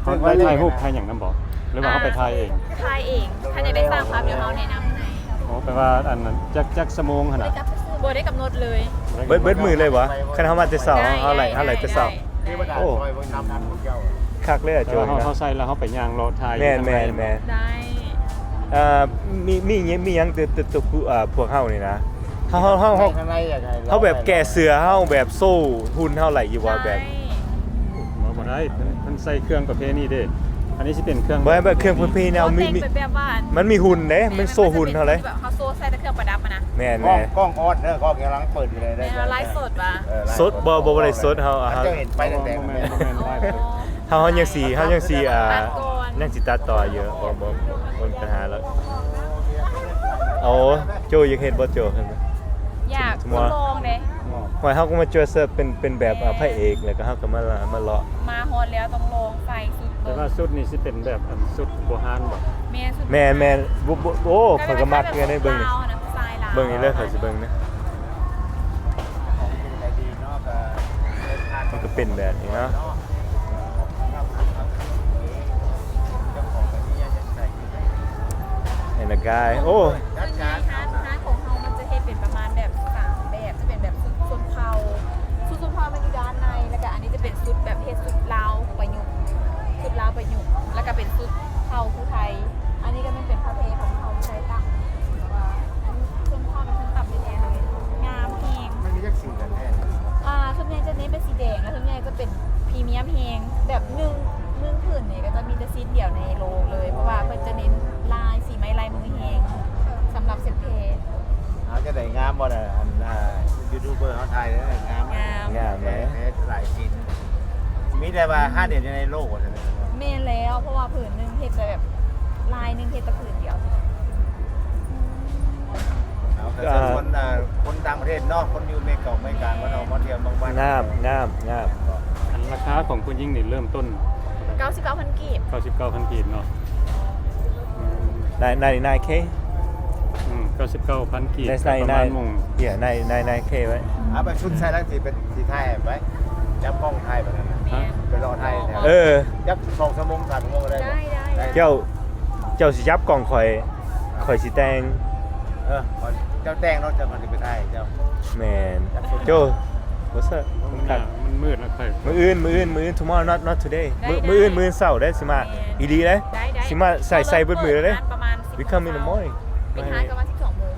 ເຮົາໄດ້ຖ່າຍຮູບຖ່າຍຫຍັງນຳບໍ່ ຫຼືວ່າເຮົາໄປຖ່າຍເອງ? ຖ່າຍເອງ. ຖ້າຢາກໄດ້ຊ່າງພາບ ດຽວເຮົາແນະນຳໃຫ້. ໂອ້ ແປວ່າອັນນັ້ນ ຈັກ ຈັກຊົ່ວໂມງຫັ້ນນະ? ບໍ່ໄດ້ກຳນົດເລີຍ. ເບິດ ເບິດມື້ເລີຍຫວາ? ຄັນເຮົາມາແຕ່ເຊົ້າ ເຮົາໄລ່ ເຮົາໄລ່ແຕ່ເຊົ້າ. ໂອ້ ຄັກເລີຍໂຈ. ເຮົາ ເຮົາໃສ່ແລ້ວເຮົາໄປຍ່າງເລາະຖ່າຍ. ແມ່ນໆໆ. ໄດ້. ເອີ ມີ ມີ ມີຫຍັງ ແຕ່ ແຕ່ ແຕ່ ພວກເຮົານີ້ນະ ເຮົາ ເຮົາ ເຮົາ ເຮົາແບບແກ້ເສື້ອ ເຮົາແບບໂຊຫຸ່ນເຮົາໄດ້ຢູ່ບໍ່? ແບບ ບໍ່ ບໍ່ໄດ້ ເພິ່ນ ເພິ່ນໃສ່ເຄື່ອງປະເພນີເດ້. ອັນນີ້ຊິເປັນເຄື່ອງ ບໍ່ແມ່ນ ແບບເຄື່ອງປະເພນີ ເຮົາມີ ແຕ່ງເປັນແບບວ່າ ມັນມີຫຸ່ນເດ້ ມັນໂຊຫຸ່ນເຮົາເດ້. ເຮົາໂຊໃສ່ແຕ່ເຄື່ອງປະດັບຫັ້ນນະ. ແມ່ນໆ. ກ້ອງ ກ້ອງອອດເດີ ກ້ອງກຳລັງເປີດຢູ່ເລີຍ. ແມ່ນ ເຮົາໄລຟ໌ສົດຫວາ? ເອີ ສົດບໍ່? ບໍ່ ບໍ່ໄດ້ສົດ ເຮົາ ເຮົາເຫັນໄປຕັ້ງແຕ່ ບໍ່ແມ່ນ ບໍ່ແມ່ນໄລຟ໌ສົດ. ເຮົາ ເຮົາຍັງຊິ ເຮົາຍັງຊິ ອ່າ ຍັງຊິຕັດຕໍ່ຢູ່. ບໍ່ ບໍ່ ບໍ່ມີບັນຫາແລ້ວ. ໂອ້ ໂຈຢາກເຮັດບໍ່ໂຈ? ຢາກ ສມມຸດ ລອງເດ້. ໂອ້ຍ ເຮົາກໍມາ dress up ເປັນ ເປັນແບບ ອ່າ ພະເອກ ແລ້ວກໍເຮົາກໍມາ ມາເລາະ. ມາຮອດແລ້ວຕ້ອງລອງໃສ່ຊຸດເບິ່ງ. ແຕ່ວ່າຊຸດນີ້ຊິເປັນແບບອັນຊຸດໂບຮານບໍ່? ແມ່ນ ຊຸດ ແມ່ນໆ. ໂອ້ ຂ້ອຍກໍມັກຢູ່ໃນເບິ່ງນີ້. ເບິ່ງນີ້ເລີຍ ຂ້ອຍຊິເບິ່ງນະ. ມັນກໍເປັນແບບນີ້ເນາະ. And the guy ໂອ້ ສ່ວນໃຫຍ່ຮ້ານ ຮ້ານຂອງເຮົາມັນຈະເຮັດເປັນປະມານແບບສາມແບບ ຈະເປັນແບບຊຸດຊົນເຜົ່າ ຊຸດຊົນເຜົ່າມັນຢູ່ດ້ານໃນ ແລ້ວກະອັນນີ້ຈະເປັນຊຸດແບບເຮັດຊຸດລາວປະຍຸກ ຊຸດລາວປະຍຸກ ແລ້ວກະເປັນຊຸດເຜົ່າຜູ້ໄທ. ອັນນີ້ກະແມ່ນເປັນຜ້າແພຂອງເຜົ່າຜູ້ໄທຕາກ ແຕ່ວ່າອັນຊົນເຜົ່ານີ້ເພິ່ນຕາກແທ້ໆເລີຍ ງາມແຮງ. ມັນມີຈັກສີກັນແທ້? ອ່າ ສ່ວນໃຫຍ່ຈະເນັ້ນເປັນສີແດງ ແລະ ສ່ວນໃຫຍ່ຈະເປັນພຣີມຽມແຮງ ແບບໜຶ່ງ ໜຶ່ງຜືນນີ້ກະຈະມີແຕ່ຊີ້ນດຽວໃນໂລກເລີຍ ເພາະວ່າເພິ່ນຈະເນັ້ນລາຍສີໄມ້ລາຍມືແຮງ. ງາມບໍ່ນະ? ອັນ ອ່າ ຢູທູບເບີເຮົາຖ່າຍເດີ ງາມ ງາມ ງາມເດ້ ເຮັດຫຼາຍຊິນ ມີແຕ່ວ່າຫ້າເດືອນຢູ່ໃນໂລກວ່າຊັ້ນ. ແມ່ນແລ້ວ ເພາະວ່າຜືນໜຶ່ງເຮັດແຕ່ແບບ ລາຍໜຶ່ງເຮັດແຕ່ຜືນດຽວ. ເອົາ ກໍ ກໍຊວນຄົນ ອ່າ ຄົນຕ່າງປະເທດເນາະ ຄົນຢູ່ເມກອງເມກາ ມາທ່ອງມາທ່ຽວເມືອງບ້ານ ງາມ ງາມ ງາມ. ອັນລາຄາຂອງຜູ້ຍິງນີ້ເລີ່ມຕົ້ນ ເກົ້າສິບເກົ້າພັນກີບ ເກົ້າສິບເກົ້າພັນກີບເນາະ. ອືມ ໄດ້ ໄດ້ ໄດ້ K ອືມ ເກົ້າສິບເກົ້າພັນກີບ That's ກໍປະມານ nine nine ໂມງ yeah nine nine nine K ໄວ້ ເອົາໄປຊຸດໃສ່ແລ້ວຊິເປັນ ຊິຖ່າຍໄປ ຈັບກ້ອງຖ່າຍໄປນັ້ນນະ ແມ່ນ ໄປລໍຖ່າຍແຖວ ເອີ ຈັກສອງຊົ່ວໂມງ ສາມຊົ່ວໂມງກໍໄດ້ ໄດ້ ໄດ້ ໄດ້ ເຈົ້າ ເຈົ້າຊິຈັບກ້ອງຂ້ອຍ ຂ້ອຍຊິແຕ່ງ ເອີ ຂ້ອຍ ເຈົ້າແຕ່ງເນາະ ເຈົ້າຂ້ອຍຊິໄປຖ່າຍເຈົ້າ ແມ່ນ ໂຈ What's up? ມັນມືດແລ້ວຂ້ອຍ ມື້ອື່ນ ມື້ອື່ນ ມື້ອື່ນ tomorrow not not today ມື້ ມື້ອື່ນ ມື້ອື່ນເຊົ້າເດ້ ຊິມາ ແມ່ນ ອີ່ຫຼີເດ້ ໄດ້ ໄດ້ ຊິມາໃສ່ ເຮົາເລີ່ມ ໃສ່ເບິດມື້ເລີຍເດ້ เปิดงานประมาณ We come in the morning ປິດຮ້านประมาณสิบสองโมง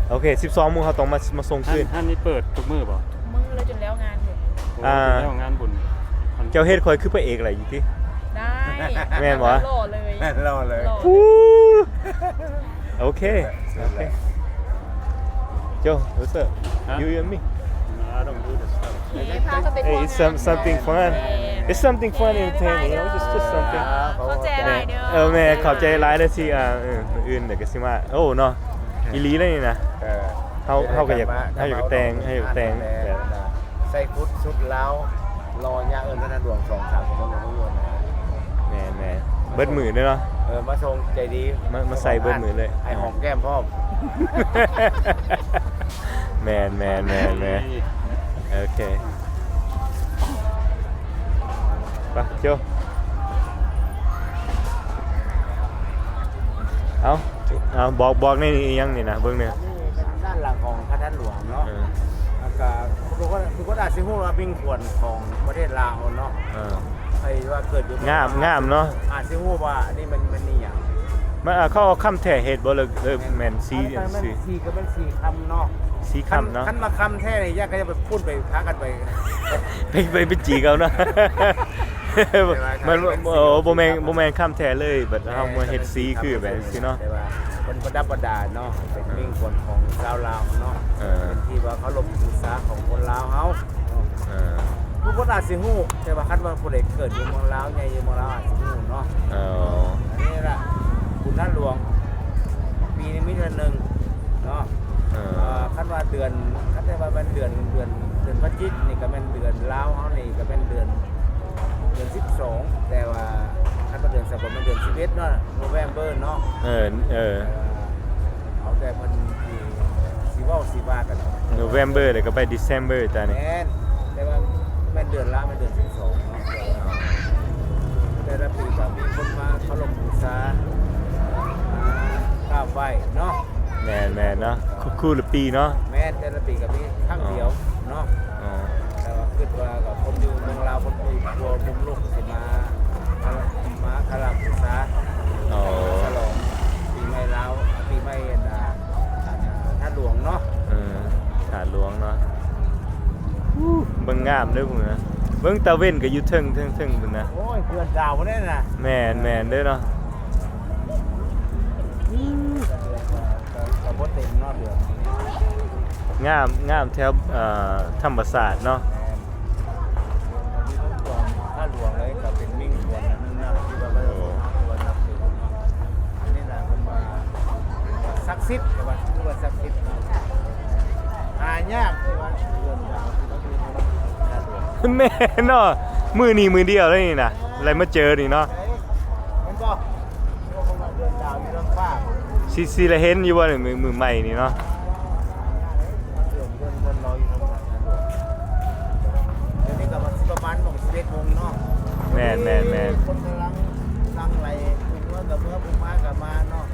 ໂອເຄ สิบสองໂมງເຮົາຕ້ອງມາ ມາສົ່ງຄືນ ຮ້ານ ຮ້ານນີ້ເປີດທຸກມື້ບໍ່? ທຸກມື້ເລີຍຈົນແລ້ວງານພຸ້ນ ໂອ້ ອ່າ ຈົນແລ້ວງານບຸນ ເຈົ້າເຮັດຂ້ອຍຄືພະເອກຫຼາຍຢູ່ຕິ? ໄດ້ ແມ່ນບໍ່? ຫຼໍ່ເລີຍ ຫຼໍ່ເລີຍ ຫຼໍ່ ໂອເຄ ໂອເຄ Joe, what's up? Huh? You and me? No, I don't do this stuff. ເອີ ພາເຂົາໄປ Hey, it's some, something fun. It's something fun and entertaining, you know, just, just something. ຂອບໃຈຫຼາຍເດີ ເອີ ແມ່ ຂອບໃຈຫຼາຍເດີທີ່ ອ່າ ເອີ ມື້ອື່ນດຽວກໍຊິມາ ໂອ້ ເນາະ ອີ່ຫຼີເລີຍນີ້ນະ ເອີ ເຮົາ ເຮົາກໍຢາກ ເຮົາຢາກແຕ່ງ ເຮົາຢາກແຕ່ງແບບ ໃສ່ຊຸດ ຊຸດລາວ ລໍຍາກເອີ້ນທ່ານຫຼວງສອງສາມຊົ່ວໂມງກໍບໍ່ຢູ່ນະ ແມ່ນໆ ເບິດມື້ເດ້ເນາະ ເອີ ມາສົ່ງໃຈດີ ມາ ມາໃສ່ເບິດມື້ເລີຍ ໃຫ້ຫອມແກ້ມພ້ອມ ແມ່ນໆໆໆ ໂອເຄ ໄປ ໂຈ ເອົາ ເອົາ ບອກ ບອກແນ່ ນີ້ອີ່ຫຍັງນີ້ນະ ເບິ່ງແນ່ ອັນນີ້ເປັນດ້ານຫຼັງຂອງພະທາດຫຼວງເນາະ ເອີ ແລ້ວກໍທຸກຄົນ ທຸກຄົນອາດຊິຮູ້ວ່າ ມິ່ງຂວັນຂອງປະເທດລາວເນາະ ເອີ ໃຜວ່າເກີດຢູ່ ງາມ ງາມເນາະ ອາດຊິຮູ້ວ່າອັນນີ້ມັນ ມັນມີຫຍັງ ມັນ ເຂົາເອົາຄຳແທ້ເຮັດບໍ່ ຫຼື ຫຼືແມ່ນສີ ອັນນີ້ກໍແມ່ນສີ ສີກໍແມ່ນສີຄຳເນາະ ສີຄຳເນາະ ຄັນວ່າຄຳແທ້ນີ້ ຢ້ານເຂົາຈະໄປພຸ້ນ ໄປພາກັນໄປ ໄປ ໄປ ໄປຈີກເອົາເນາະ ມັນ ໂອ້ ບໍ່ແມ່ນ ບໍ່ແມ່ນຄຳແທ້ເລີຍ ບັດເຮົາມາເຮັດສີຄືແບບຊີ້ເນາະ ແຕ່ວ່າເພິ່ນປະດັບປະດາເນາະ ເປັນມິ່ງຂວັນຂອງຊາວລາວເນາະ ເອີ ເປັນທີ່ວ່າເຄົາລົບບູຊາຂອງຄົນລາວເຮົາ ເອີ ທຸກຄົນອາດຊິຮູ້ ແຕ່ວ່າຄັນວ່າຜູ້ໃດເກີດຢູ່ເມືອງລາວ ໃຫຍ່ຢູ່ເມືອງລາວອາດຊິຮູ້ເນາະ ເອີ ອັນນີ້ລະ ບຸນທາດຫຼວງ ປີໜຶ່ງມີເທື່ອໜຶ່ງເນາະ ເອີ ເອີ ຄັນວ່າເດືອນ ຄັນແຕ່ວ່າແມ່ນເດືອນ ເດືອນ ເດືອນພະຈິກນີ້ກໍແມ່ນເດືອນລາວເຮົານີ້ກໍແມ່ນເດືອນ ເດືອນສິບສອງ ແຕ່ວ່າຄັນວ່າເດືອນສາກົນແມ່ນເດືອນສິບເອັດເນາະ November ເນາະ ເອີ ເອີ ເອີ ເອົາແຕ່ເພິ່ນຊິ ຊິເວົ້າຊິວ່າກັນ November ແລ້ວກໍໄປ December ຕານີ້ ແມ່ນ ແຕ່ວ່າແມ່ນເດືອນລາວແມ່ນເດືອນສິບສອງເນາະ ແຕ່ລະປີກໍມີຄົນມາເຄົາລົບບູຊາ ມາກາບໄຫວ້ເນາະ ແມ່ນໆເນາະ ທຸກໆລະປີເນາະ ແມ່ນ ແຕ່ລະປີກໍມີຄັ້ງດຽວເນາະ ອໍ ແຕ່ວ່າຄິດວ່າກັບຄົນຢູ່ເມືອງລາວ ຄົນຢູ່ທົ່ວມຸມໂລກຊິມາ ມາເຄົາລົບບູຊາ ອໍ ສະຫຼອງປີໃໝ່ລາວ ປີໃໝ່ອັນ ອ່າ ອັນ ທາດຫຼວງເນາະ ເອີ ທາດຫຼວງເນາະ ອູ້ ເບິ່ງງາມເດີພຸ້ນນະ ເບິ່ງຕາເວັນກໍຢູ່ເທິງ ເທິງ ເທິງພຸ້ນນະ ໂອ້ຍ ເດືອນດາວພຸ້ນເດ້ນະ ແມ່ນໆເດີເນາະ ກໍ ກໍ ກໍບໍ່ເຕັມເນາະເດືອນ ງາມ ງາມແຖວ ເອີ ທຳມະຊາດເນາະ ແມ່ນ ທາດຫຼວງເລີຍ ກໍເປັນມິ່ງຂວັນອັນໜຶ່ງນະ ທີ່ວ່າ ໂອ້ ເຂົານັບຖືເນາະ ອັນນີ້ລະເພິ່ນວ່າສັກສິດ ກໍວ່າ ຄືວ່າສັກສິດເນາະ ຫາຍາກ ທີ່ວ່າເດືອນດາວ ທີ່ວ່າຢູ່ໃນທາດຫຼວງ ແມ່ນເນາະ ມື້ນີ້ມື້ດຽວເລີຍນີ້ນະ ໄດ້ມາເຈີນີ້ເນາະ ແມ່ນບໍ່? ຊິ ຊິໄດ້ເຫັນຢູ່ບໍ່ນີ້ ມື້ ມື້ໃໝ່ນີ້ເນາະ ດຽວນີ້ກໍຊິປະມານໝ່ອງສິບເອັດໂມງເນາະ ແມ່ນໆໆ ຄົນກຳລັງຫຼັ່ງໄຫຼ ຜູ້ເມືອກໍເມືອ ຜູ້ມາກໍມາເນາະ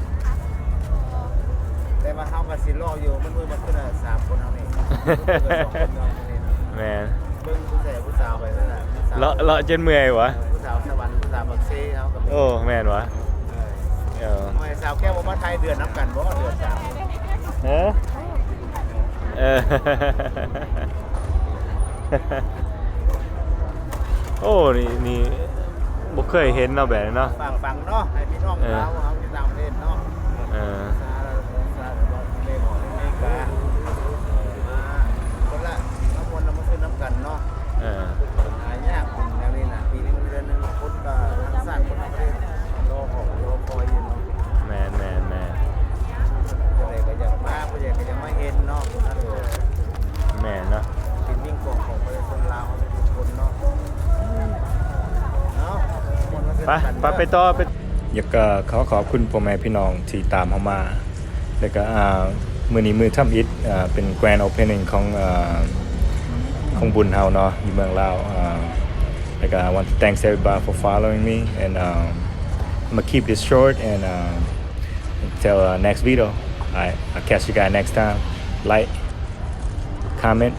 ແຕ່ວ່າເຮົາກໍຊິລໍຢູ່ ມັນມື້ມັນຂຶ້ນສາມຄົນເຮົານີ້ ແມ່ນ ເບິ່ງຜູ້ຊາຍຜູ້ສາວໄປນັ້ນນະ ເລາະ ເລາະຈົນເມື່ອຍຫວາ? ຜູ້ສາວສະຫວັນ ຜູ້ສາວປາກເຊເຮົາກໍມີ ໂອ້ ແມ່ນຫວາ? ເອີ ເອີ ໂອ້ຍ ສາວແກ້ວບໍ່ມາໄທເດືອນນຳກັນບໍ່? ເດືອນສາມ ເອີ ເອີ ໂອ້ ນີ້ ນີ້ບໍ່ເຄີຍເຫັນເນາະ ແບບນີ້ເນາະ ຟັງໆເນາະ ໃຫ້ພີ່ນ້ອງ ເອີ ລາວເຮົາຢູ່ຕ່າງປະເທດເນາະ ເອີ ສາ ສາ ສາ ອາເມລິກາ ອາເມລິກາ ໄປ ໄປ ໄປຕໍ່ ໄປ. ຢາກ ເອີ ຂໍຂອບຄຸນພໍ່ແມ່ພີ່ນ້ອງທີ່ຕາມເຮົາມາ ແລ້ວກໍ ອ່າ ມື້ນີ້ມື້ທຳອິດ ອ່າ ເປັນ grand opening ຂອງ ເອີ ຂອງບຸນເຮົາເນາະ ຢູ່ເມືອງລາວ ອ່າ ແລ້ວກໍ I want to thanks everybody for following me and, um, I'ma keep this short and, um, until, uh, next video. I, I'll catch you guys next time. Like, comment,